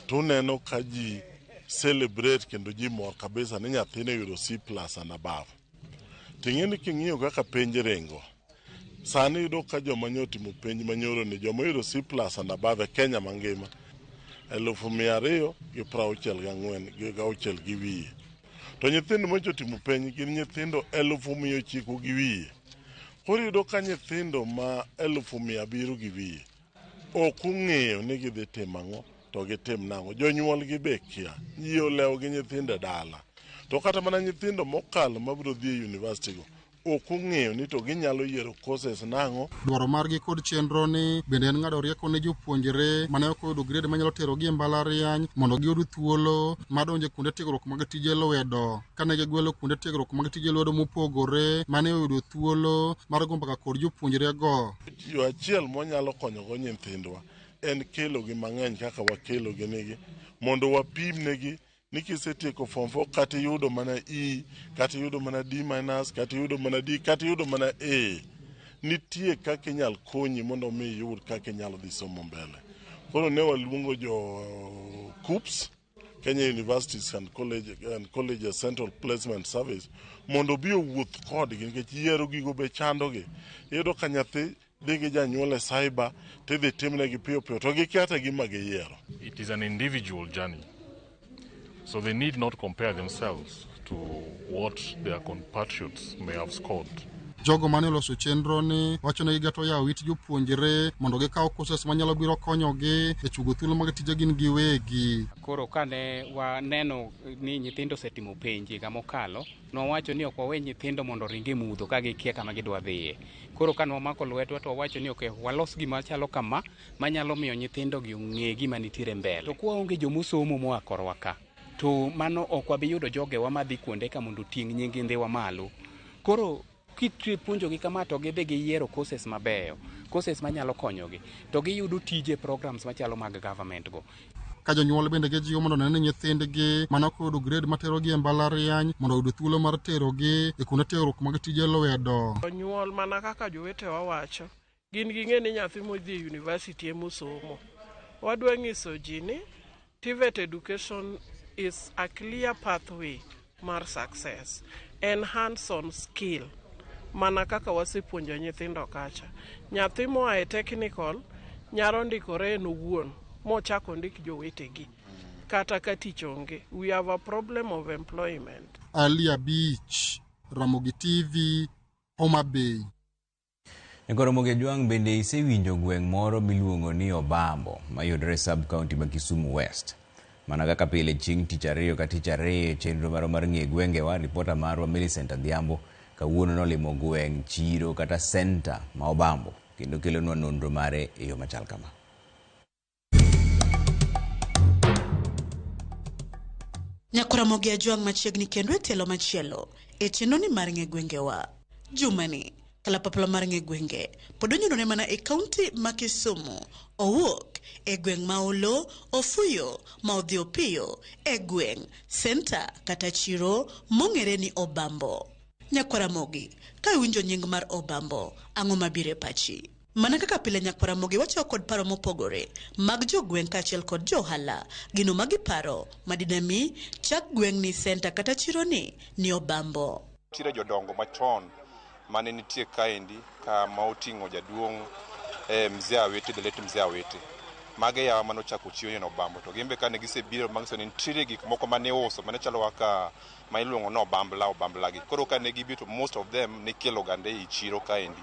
to uneno ka ji celebrate kendo ji mor kabisa ni nyathine oyudo C+ and above. Ting'e ni king'iyo kaka penj ringo, sani iyudo ka joma nyo otimo penj manyoro ni joma oyudo C+ and above e Kenya mangima 264,600 gi wiye. To nyithindo mocho timo penj gin nyithindo 900,000 gi wiye. Koro iyudo ka nyithindo ma 700,000 gi wiye ok ong'eyo ni gidhi timo ang'o to gitim nang'o. Jonyuolgi be kia, ji olewo gi nyithindo e dala. To kata mana nyithindo mokalo mabiro dhi e university go ok ong'eyo ni to ginyalo yiero courses nang'o. Dwaro margi kod chenro ni bende en ng'ado rieko ne jopuonjre mane ok oyudo grade manyalo terogi e mbalariany mondo giyud thuolo mar donjo e kuonde tiegruok mag tije lwedo. Kane gigwelo kuonde tiegruok mag tije lwedo mopogore mane oyudo thuolo mar go mbaka kod jopuonjre go. Yo achiel mwanyalo konyogo nyithindwa en kelogi mang'eny kaka wakelogi nigi mondo wapimnegi ni kisetieko form 4 kata iyudo mana E, kata iyudo mana D minus, kata iyudo mana D, kata iyudo mana A, nitie kaka inyal konyi mondo mi iyud kaka inyalo dhi somo mbele. Koro ne waluongo jo KUCCPS, Kenya Universities and Colleges Central Placement Service, mondo obi owuoth kodgi nikech yiero gigo be chandogi. Iyudo ka nyathi dhi gi janyuol e cyber tidhi timnegi piyo piyo to gikia kata gima giyiero. It is an individual journey. So they need not compare themselves to what their compatriots may have scored. Jogo mane oloso chenro ni wacho ni gigeto yawo it jopuonjre mondo gikaw courses manyalo biro konyogi e chugo thuolo mag tije gin giwegi. Koro kane waneno ni nyithindo osetimo penj higa mokalo, nwawacho ni ok wawe nyithindo mondo oring e mudho ka gikia kama gidwa dhiye. Koro ka nwamako lwetwa to wawacho ni ok, walos gima chalo kama manyalo miyo nyithindo gi ong'e gima nitiere mbele. To kwaonge jomosomo moa korwa ka, to mano ok wabi yudo jogewa madhi kuonde ka mondo oting' nyingiwa malo. Koro kipuonjogi kama to gidhi giyiero courses mabeyo, courses manyalo konyogi, to giyudo tije programs machalo mag government go. Ka jonyuol bende gijiwo mondo one ni nyithindgi mane ok oyudo grade materogi e mbalariany mondo oyud thuolo mar terogi e kuonde tiegruok mag tije lwedo. Jonyuol mana kaka jowetewa wacho, gin ging'e ni nyathi modhi e university emosomo. Wadwa nyiso ji ni TVET education is a clear pathway mar success en hands-on skill mana kaka wasepuonjo nyithindo kacha. Nyathi moa e technical nyalo ndikore en owuon mochako ndik jowetegi kata ka tich onge. We have a problem of employment. Ali Abich, Ramogi TV, Homa Bay. Ramogi Ajwang' bende isewinjo gweng' moro miluongo ni Obambo mayudore sub county ma Kisumu West. Mana kaka pile chieng' tich ariyo ka tich ariyo chenro marwa mar ng'e gwengewa, ripota marwa Millicent Adhiambo kawuono nolimo gweng' chiro kata senta ma Obambo kendo kelonwa nonro mare e yo machal kama. Nyakoramogi Ajwang' machiegni kendo e tielo machielo e chenro ni mar ng'e gwengewa. Jumani kalapapla mar ng'e gwenge pod onyuolore mana e kaunti ma Kisumu, owuok e gweng' ma Olo, Ofuyo ma odhi Opiyo e gweng' senta kata chiro mong'ere ni Obambo. Nyakwaramogi, ka iwinjo nying mar Obambo, ang'o mabiro e pachi? Mana kaka pile Nyakwaramogi wachako kod paro mopogore mag jogweng' kaachiel kod johala, gino magiparo madinami chak gweng' ni senta kata chiro ni Obambo. Nitiere jodongo machon mane nitie kaendi kama oting'o jaduong' Mzee Awiti, the late Mzee Awiti. Mage yawa manochako chiro ni Obambo, to gimbe kane gisebiro manyiso ni nitiere gik moko mane iuso mane chalo kaka ma iluongo ni obambla obambla gi. Koro kane gibiro to most of them ne kelo gande ei chiro kaendi.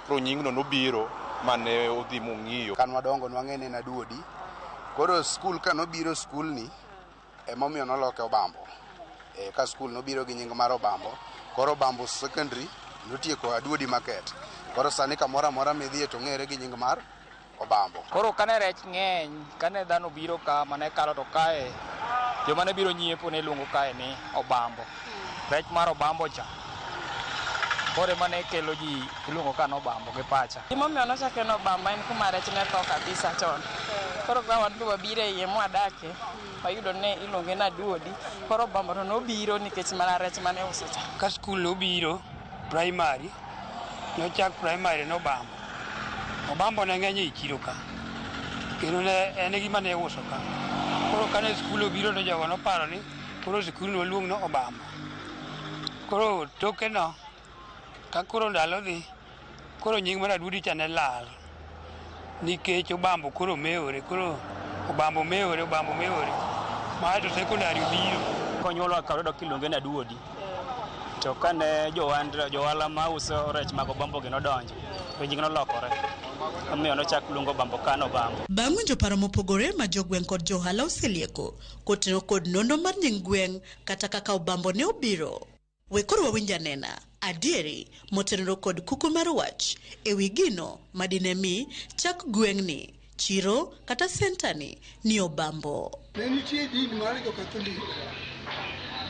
Koro nyingno nobiro mane odhi mong'iyo. Kan wadongo nwang'e ni en aduodi. Koro skul ka nobiro skul ni emomiyo noloke Obambo. Ka skul nobiro gi nying mar Obambo, koro Obambo Secondary notieko Aduodi Market. Koro sani kamoro amora midhiye to ng'ere gi nying mar Obambo. Koro kane rech ng'eny, kane dhano biro ka mane kalo to kae, joma ne biro nyiepo ne luongo kae ni Obambo. Rech mar Obambo cha. Koro ema ne kelo ji iluongo ka ni Obambo gi pacha. Gimomiyo nochake ni Obambo en kuma rech ne tho kabisa chon. Koro ka wan be wabiro e iye mwadake, wayudo ni iluonge ni Aduodi. Koro Obambo to nobiro nikech mana rech mane uso cha. Ka skul nobiro primary, nochak primary no Obambo. Obambo ne ng'eny ei chiro ka, kendo ne en gima ne iuso ka. Koro kane skul obiro to jogo noparo ni koro skul no waluong ni Obambo. Koro toke no, ka koro ndalo dhi, koro nying mar Aduodi cha ne lal. Nikech Obambo koro mewore, koro Obambo mewore, Obambo mewore. Mae to sekondari obiro. Konyuolwa ka wayudo kiluonge ni Aduodi. To kane johala mauso rech mag Obambo gi nodonjo, to nying nolokore. Omiyo nochak luongo Obambo ka Obambo. Bang' winjo paro mopogore ma jogweng' kod johala oselieko, kotenore kod nonro mar nying gweng' kata kaka Obambo ne obiro. We koro wawinj anena Adieri motenore kod kuku mar wach e wi gino madine mi chak gweng'ni, chiro kata sentani ni Obambo. Ne nitie din mar jo-Katholik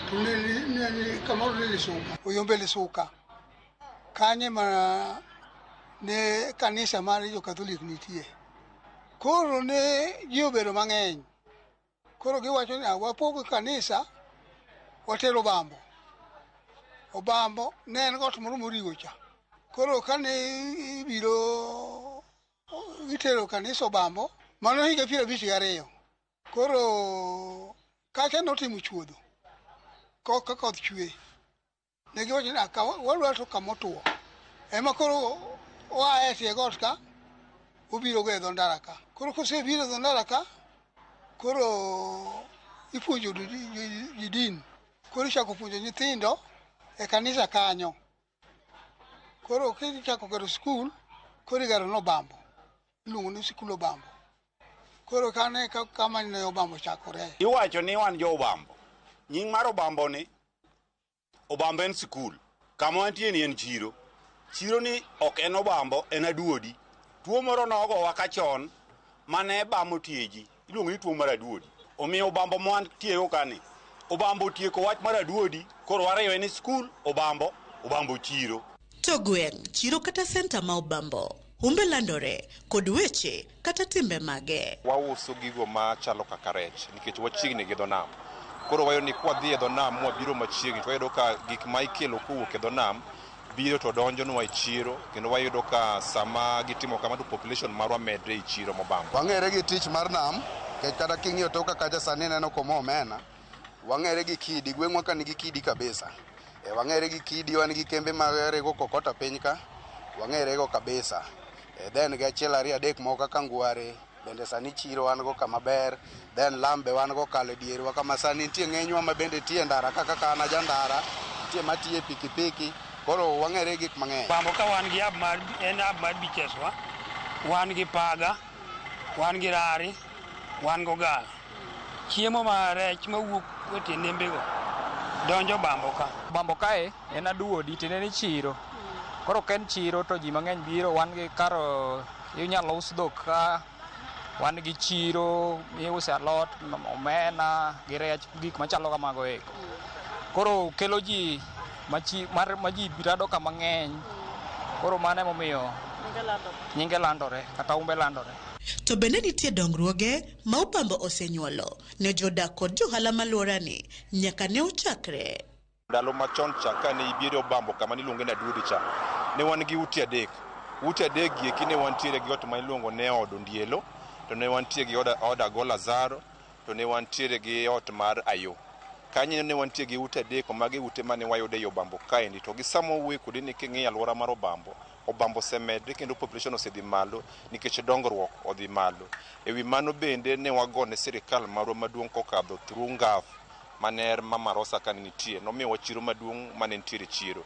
to ne kamoro ne Lisuka, Oyombe Lisuka. Kanye ma ne kanisa mar jo-Katholik nitie. Koro ne ji obedo mang'eny. Koro giwacho ni wapog kanisa watero Obambo. Obambo ne en got moro moriwo cha. Koro kane ibiro itero kanisa Obambo, mano higa 52. Koro kacha notimo chuodho ka koth chwe. Ne giwacho ni wadwa to kama otuo. Ema koro oa e tie got ka, obiro go e dho ndara ka. Koro kosebiro e dho ndara ka, koro ipuonjo ji din. Koro ichako puonjo nyithindo e kanisa kanyo. Koro kichako gero skul, koro igero nobambo. Iluongo ni sikul Obambo. Koro kane kama ne Obambo chakore. Iwacho ni wan jo Obambo. Nying mar Obambo ni, Obambo en sikul. Kama wantie ni en chiro. Chiro ni ok en Obambo, en aduodi. Tuo moro nogowa ka chon mane bamo tie ji. Iluongo ni tuo mar aduodi. Omiyo Obambo ma wantiego kani, Obambo otieko wach mar aduodi, koro wariwe ni skul Obambo, Obambo chiro. To gweng', chiro kata senta ma Obambo, humbe landore kod weche kata timbe mage. Wauso gigo machalo kaka rech nikech wachiegni gi dho nam. Koro wayudo ni kwadhi e dho nam mwabiro machiegni to wayudo ka gik ma ikelo kowuok e dho nam biro to donjonwa e chiro, kendo wayudo ka sama gitimo kama to population marwa medre e chiro mobambo. Wang'ere gi tich mar nam, nikech kata king'iyo toka kacha sani ineno komo omena. Wang'ere gi kidi, gweng'wa ka nigi kidi kabisa. Wang'ere gi kidi, wan gi kembe mag rego kokota piny ka, wang'ere go kabisa. Then gi achiel ariyo adek moko kaka ngware, bende sani chiro wan go kama ber, then lambe wan go kalo dierwa kama sani nitie ng'enywa ma bende tiye ndara kaka ka an aja ndara, nitie matiye pikipiki, koro wang'ere gik mang'eny. Obambo ka wan gi hub mar, en hub mar beaches wa, wan gi paga, wan gi rari, wan go gala. Chiemo ma rech mawuok e tie nembego donjo Obambo ka. Obambo kae en aduodi, tiende ni chiro. Koro ka en chiro to ji mang'eny biro, wan gi kar inyalo us dhok ka, wan gi chiro miuse alot, omena gi rech, gik machalo kamago eko. Koro kelo ji ma ji rado ka mang'eny. Koro mano emomiyo nyinge landore kata umbe landore. To bende nitie dongruoge ma Obambo osenyuolo ne jodak kod johala maluorani nyaka ne ochakre. Ndalo machon cha kane ibiro Obambo kama niluonge ni Aduodi cha, ne wan gi ute adek. Ute adek gi eki ne wantiere gi ot ma iluongo ni od Ondielo, to ne wantie gi od Agola Zaro, to ne wantiere gi ot mar Ayo. Kanyo ne wantie gi ute adek, magi ute mane wayudo ei Obambo kaendi. To gi sama wawuoyo kodi ni king'iyo alwora mar Obambo, Obambo osemedre kendo population osedhi malo nikech dongruok odhi malo. Ewi mano bende ne wagone sirikal marwa maduong' kokadho through NGAF mane Mama Rosa kane nitie, nomiyowa chiro maduong' mane nitiere chiro.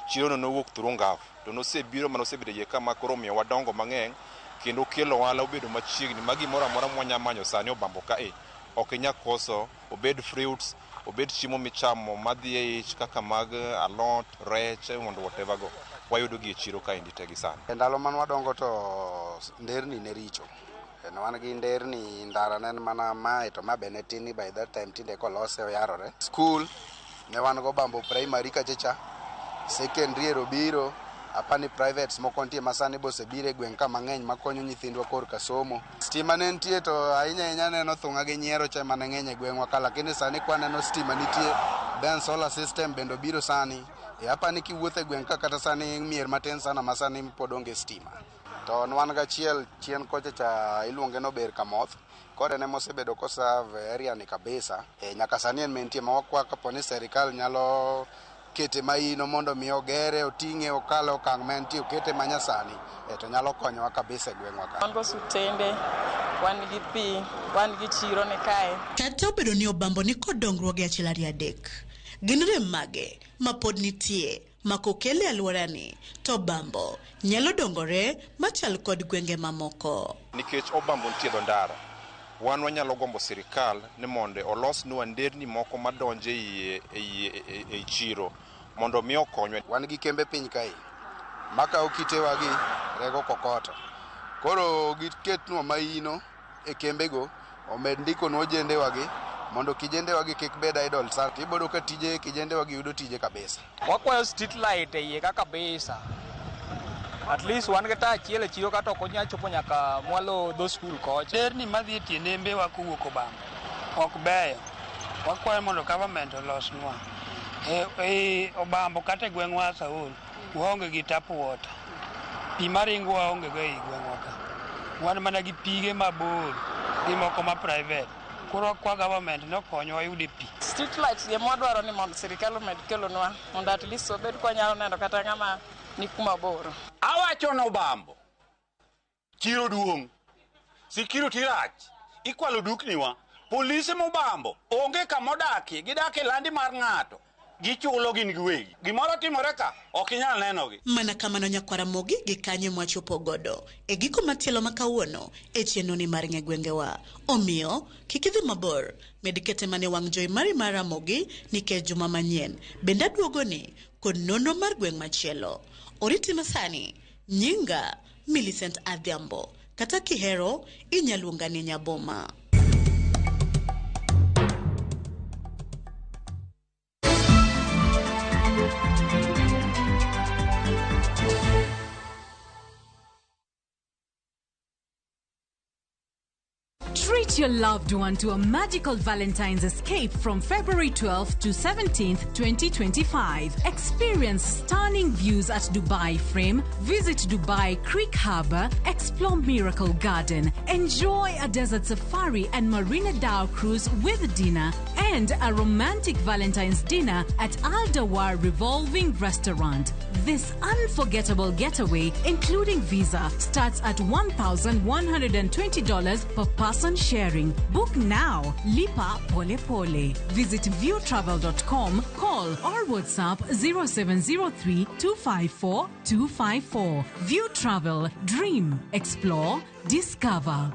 Chiro no nowuok through NGAF to nosebiro manosebedo iye kama koro omiyo wadongo mang'eny kendo kelo ohala obedo machiegni ma gimoro amora mwanya manyo sani Obambo kae ok inyal koso, obed fruits, obed chiemo michamo madhi e ich kaka mag alot, rech, mondo whatever go wayudo gi e chiro kaendi te gi sani. E ndalo mane wadongo to nderni ne richo. Ne wan gi nderni, ndara ne en mana mae to ma be ne tin by that time, tinde kolose oyarore. Skul ne wan go Obambo primary kacha cha, secondary ero biro, apani privates moko nitie ma sani bosebiro e gweng' ka mang'eny makonyo nyithindwa korka somo. Stima ne nitie to ahinya ahinya neno thung'a gi nyiero cha ema ne ng'eny e gweng'wa ka, lakini sani kwaneno stima nitie, then solar system bende obiro sani. Apani kiwuotho e gweng' ka kata sani mier matin sana ma sani pod onge stima. To wan gachiel chien kocha cha iluonge ni Ober Kamoth, koro en ema osebedo koserve area ni kabisa. Nyaka sani en mentie ma wakwa kapo ni serikal nyalo kete maino mondo mi ogere, oting'e, okal okang' ma entie, okete manyasani, to nyalo konyowa kabisa e gweng'wa ka. Wan gi osutende, wan gi pi, wan gi chiro ni kae. Kata obedo ni Obambo ni kod dongruoge achiel ariyo adek, gin rem mage ma pod nitie ma kokel e alworani to Obambo nyalo dongore machal kod gwenge mamoko. Nikech Obambo nitie dho ndara, wan wanyalo gombo sirikal ni mondo olosnwa nderni moko madonjo ei chiro. mondo mi okonywe. Wan gi kembe piny kae makawo kitewagi rego kokoto. Koro giketnwa maino e kembego, omed ndikonwa ojendewagi mondo kijendewagi kik bed idle sa. Tibiro ka tije kijendewagi yudo tije kabisa. Wakwayo street light e iye ka kabisa. At least wan gi taya achiel e chiro kata ok onyal chopo nyaka mwalo dho skul kocha. Nderni madhi e tie nembewa kowuok Obambo ok beyo. Wakwayo mondo government olosnwa. E Obambo kata e gweng'wa Asaol waonge gi tap water. Pi maringo waonge go ei gweng'wa ka. Wan mana gi pige mabor gi moko ma private. Koro wakwa government ni okonywa wayude pi. Street lights ema wadwaro ni mondo sirikal omed kelonwa mondo at least wabed kwanyalo neno kata ng'ama ni kuma bor. Awacho ni Obambo, chiro duong', security rach, ikwalo dukniwa, polise mobambo onge kamodakie, gidak e landi mar ng'ato, gichulo gin giwegi. Gimoro timore ka, ok inyal nenogi. Mana kamano nyakwara Ramogi gi kanye mwachopo godo e giko matielo ma kawuono e chenro ni mar ng'e gwengewa. Omiyo, kik idhi mabor, med kete mane wang' jowi mari mar Ramogi nikech juma manyien bende aduogoni kod nonro mar gweng' machielo. Oriti masani, nyinga Millicent Adhiambo, kata kihero inyalo luonga ni Nyaboma. Treat your loved one to a magical Valentine's escape from February 12th to 17th, 2025. Experience stunning views at Dubai Frame, visit Dubai Creek Harbour, explore Miracle Garden, enjoy a desert safari and Marina Dhow cruise with dinner, and a romantic Valentine's dinner at Al Dawar Revolving Restaurant. This unforgettable getaway, including visa, starts at $1,120 per person sharing. Book now. Lipa Pole Pole. Visit viewtravel.com, call or WhatsApp 0703 254 254. View Travel. Dream. Explore. Discover.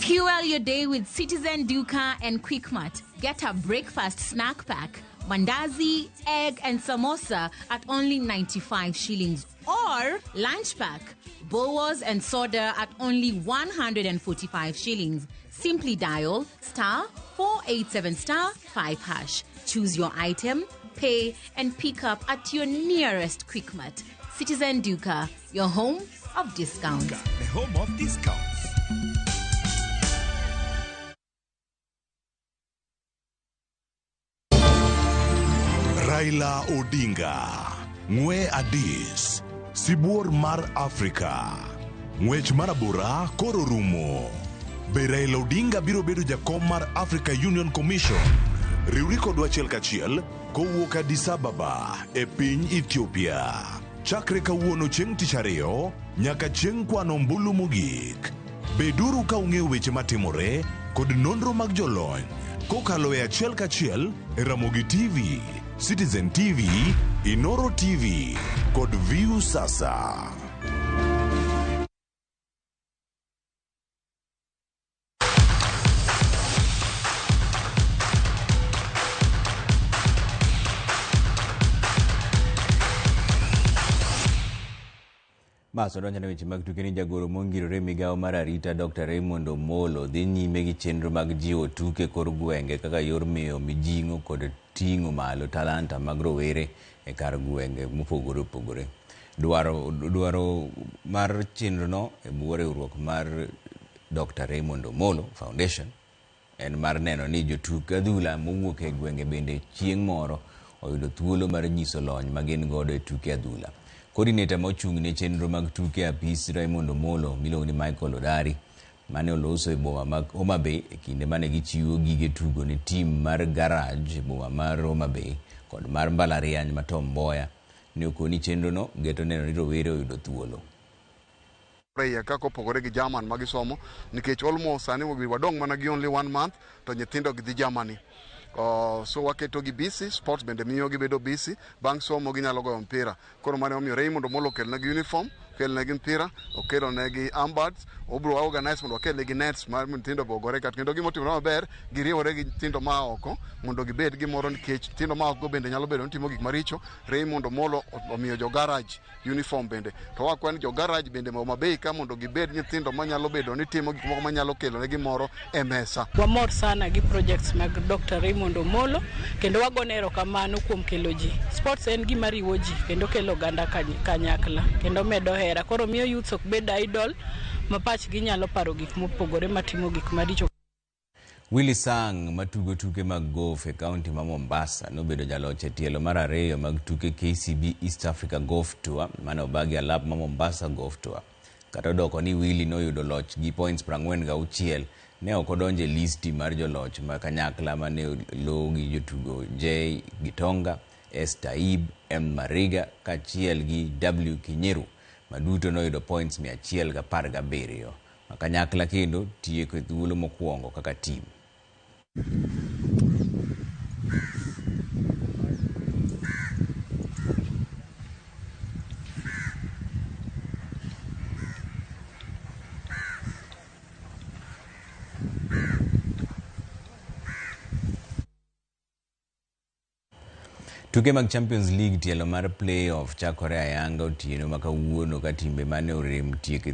Fuel your day with Citizen Duka and Quickmart. Get a breakfast snack pack, mandazi, egg, and samosa at only 95 shillings. Or lunch pack, bowas and soda at only 145 shillings. Simply dial star 487 star 5 hash. Choose your item, pay, and pick up at your nearest Quickmart. Citizen Duka, your home of discounts. The home of discounts. Raila Odinga, Ng'we Addis, Sibuor mar Afrika. Ng'wech mar abora koro rumo. Be Raila Odinga biro bedo jakom mar Africa Union Commission? Riwri kodwa achiel kachiel kowuok Addis Ababa e piny Ethiopia. Chakre kawuono chieng' tich ariyo nyaka chieng' kwano ombulu mogik. Beduru ka ung'eyo weche matimore kod nonro mag jolony kokalo e achiel kachiel e Ramogi TV, Citizen TV, Inoro TV kod View Sasa. Bas odonjo ne weche mag tuke ni jagoro mongirore e migawo mar arita Dr. Raymond Omolo dhi nyime gi chenro mag jiwo tuke kor gwenge kaka yor miyo mijing'o kod ting'o malo talanta mag rowere e kar gwenge mopogore opogore. Dwaro, dwaro mar chenrono e bwo riwruok mar Dr. Raymond Omolo Foundation en mar neno ni jotuk adhula mowuok e gwenge bende chieng' moro oyudo thuolo mar nyiso lony ma gin godo e tuke adhula. Coordinator mochung' ne chenro mag tuke e apis Raymond Omolo miluongo ni Michael Odari mane oloso e boma ma Homa Bay e kinde mane gichiwo gige tugo ne tim mar Garage e boma mar Homa Bay kod mar mbalariany ma Tom Mboya ne okoni chenrono geto neno ni rowere oyudo thuolo. Iye kaka opogore gi German ma gisomo nikech almost sani wadong' mana gi only one month to nyithindo gi dhi Germany. So waketo gi busy, sports bende miyo gibedo busy, bang' somo ginyalo goyo mpira. Koro mane omiyo Raymond Omolo okelonegi uniform, okelonegi mpira, okelonegi armbands, obro organize mondo wakelnegi nets mar nyithindo be ogore kat kendo gimotimore maber giriwore gi nyithindo ma oko mondo gibed gimoro nikech nyithindo ma oko bende nyalo bedo ni timo gik maricho. Raymond Omolo omiyo jo garage uniform bende to wakwayo ni jo garage bende Homa Bay ka mondo gibed nyithindo manyalo bedo ni timo gik moko manyalo kelo ne gimoro e mesa. Wamor sana gi projects mag Dr. Raymond Omolo kendo wagone erokamano kuom kelo ji. Sports en gima riwo ji kendo kelo oganda kanyakla kendo medo hera. Koro miyo youths ok bed idle ma pachgi nyalo paro gik mopogore matimo gik maricho. Willy Sang matugo tuke mag golf e kaunti ma Mombasa nobedo jaloch e tielo mar ariyo mag tuke KCB East Africa Golf Tour mane obagi alap ma Mombasa Golf Tour. Kata odoko ni Willy noyudo loch gi points 46, ne ok odonjo e listi mar joloch ma kanyakla mane olo gi jotugo J Gitonga, S Taib, M Mariga kaachiel gi W Kinyeru ma duto noyudo points 117. Ma kanyakla kendo tieko e thuolo mokwongo kaka tim. Tuke mag Champions League tielo mar play-off chakore ayanga otieno ma kawuono ka timbe mane orem tieko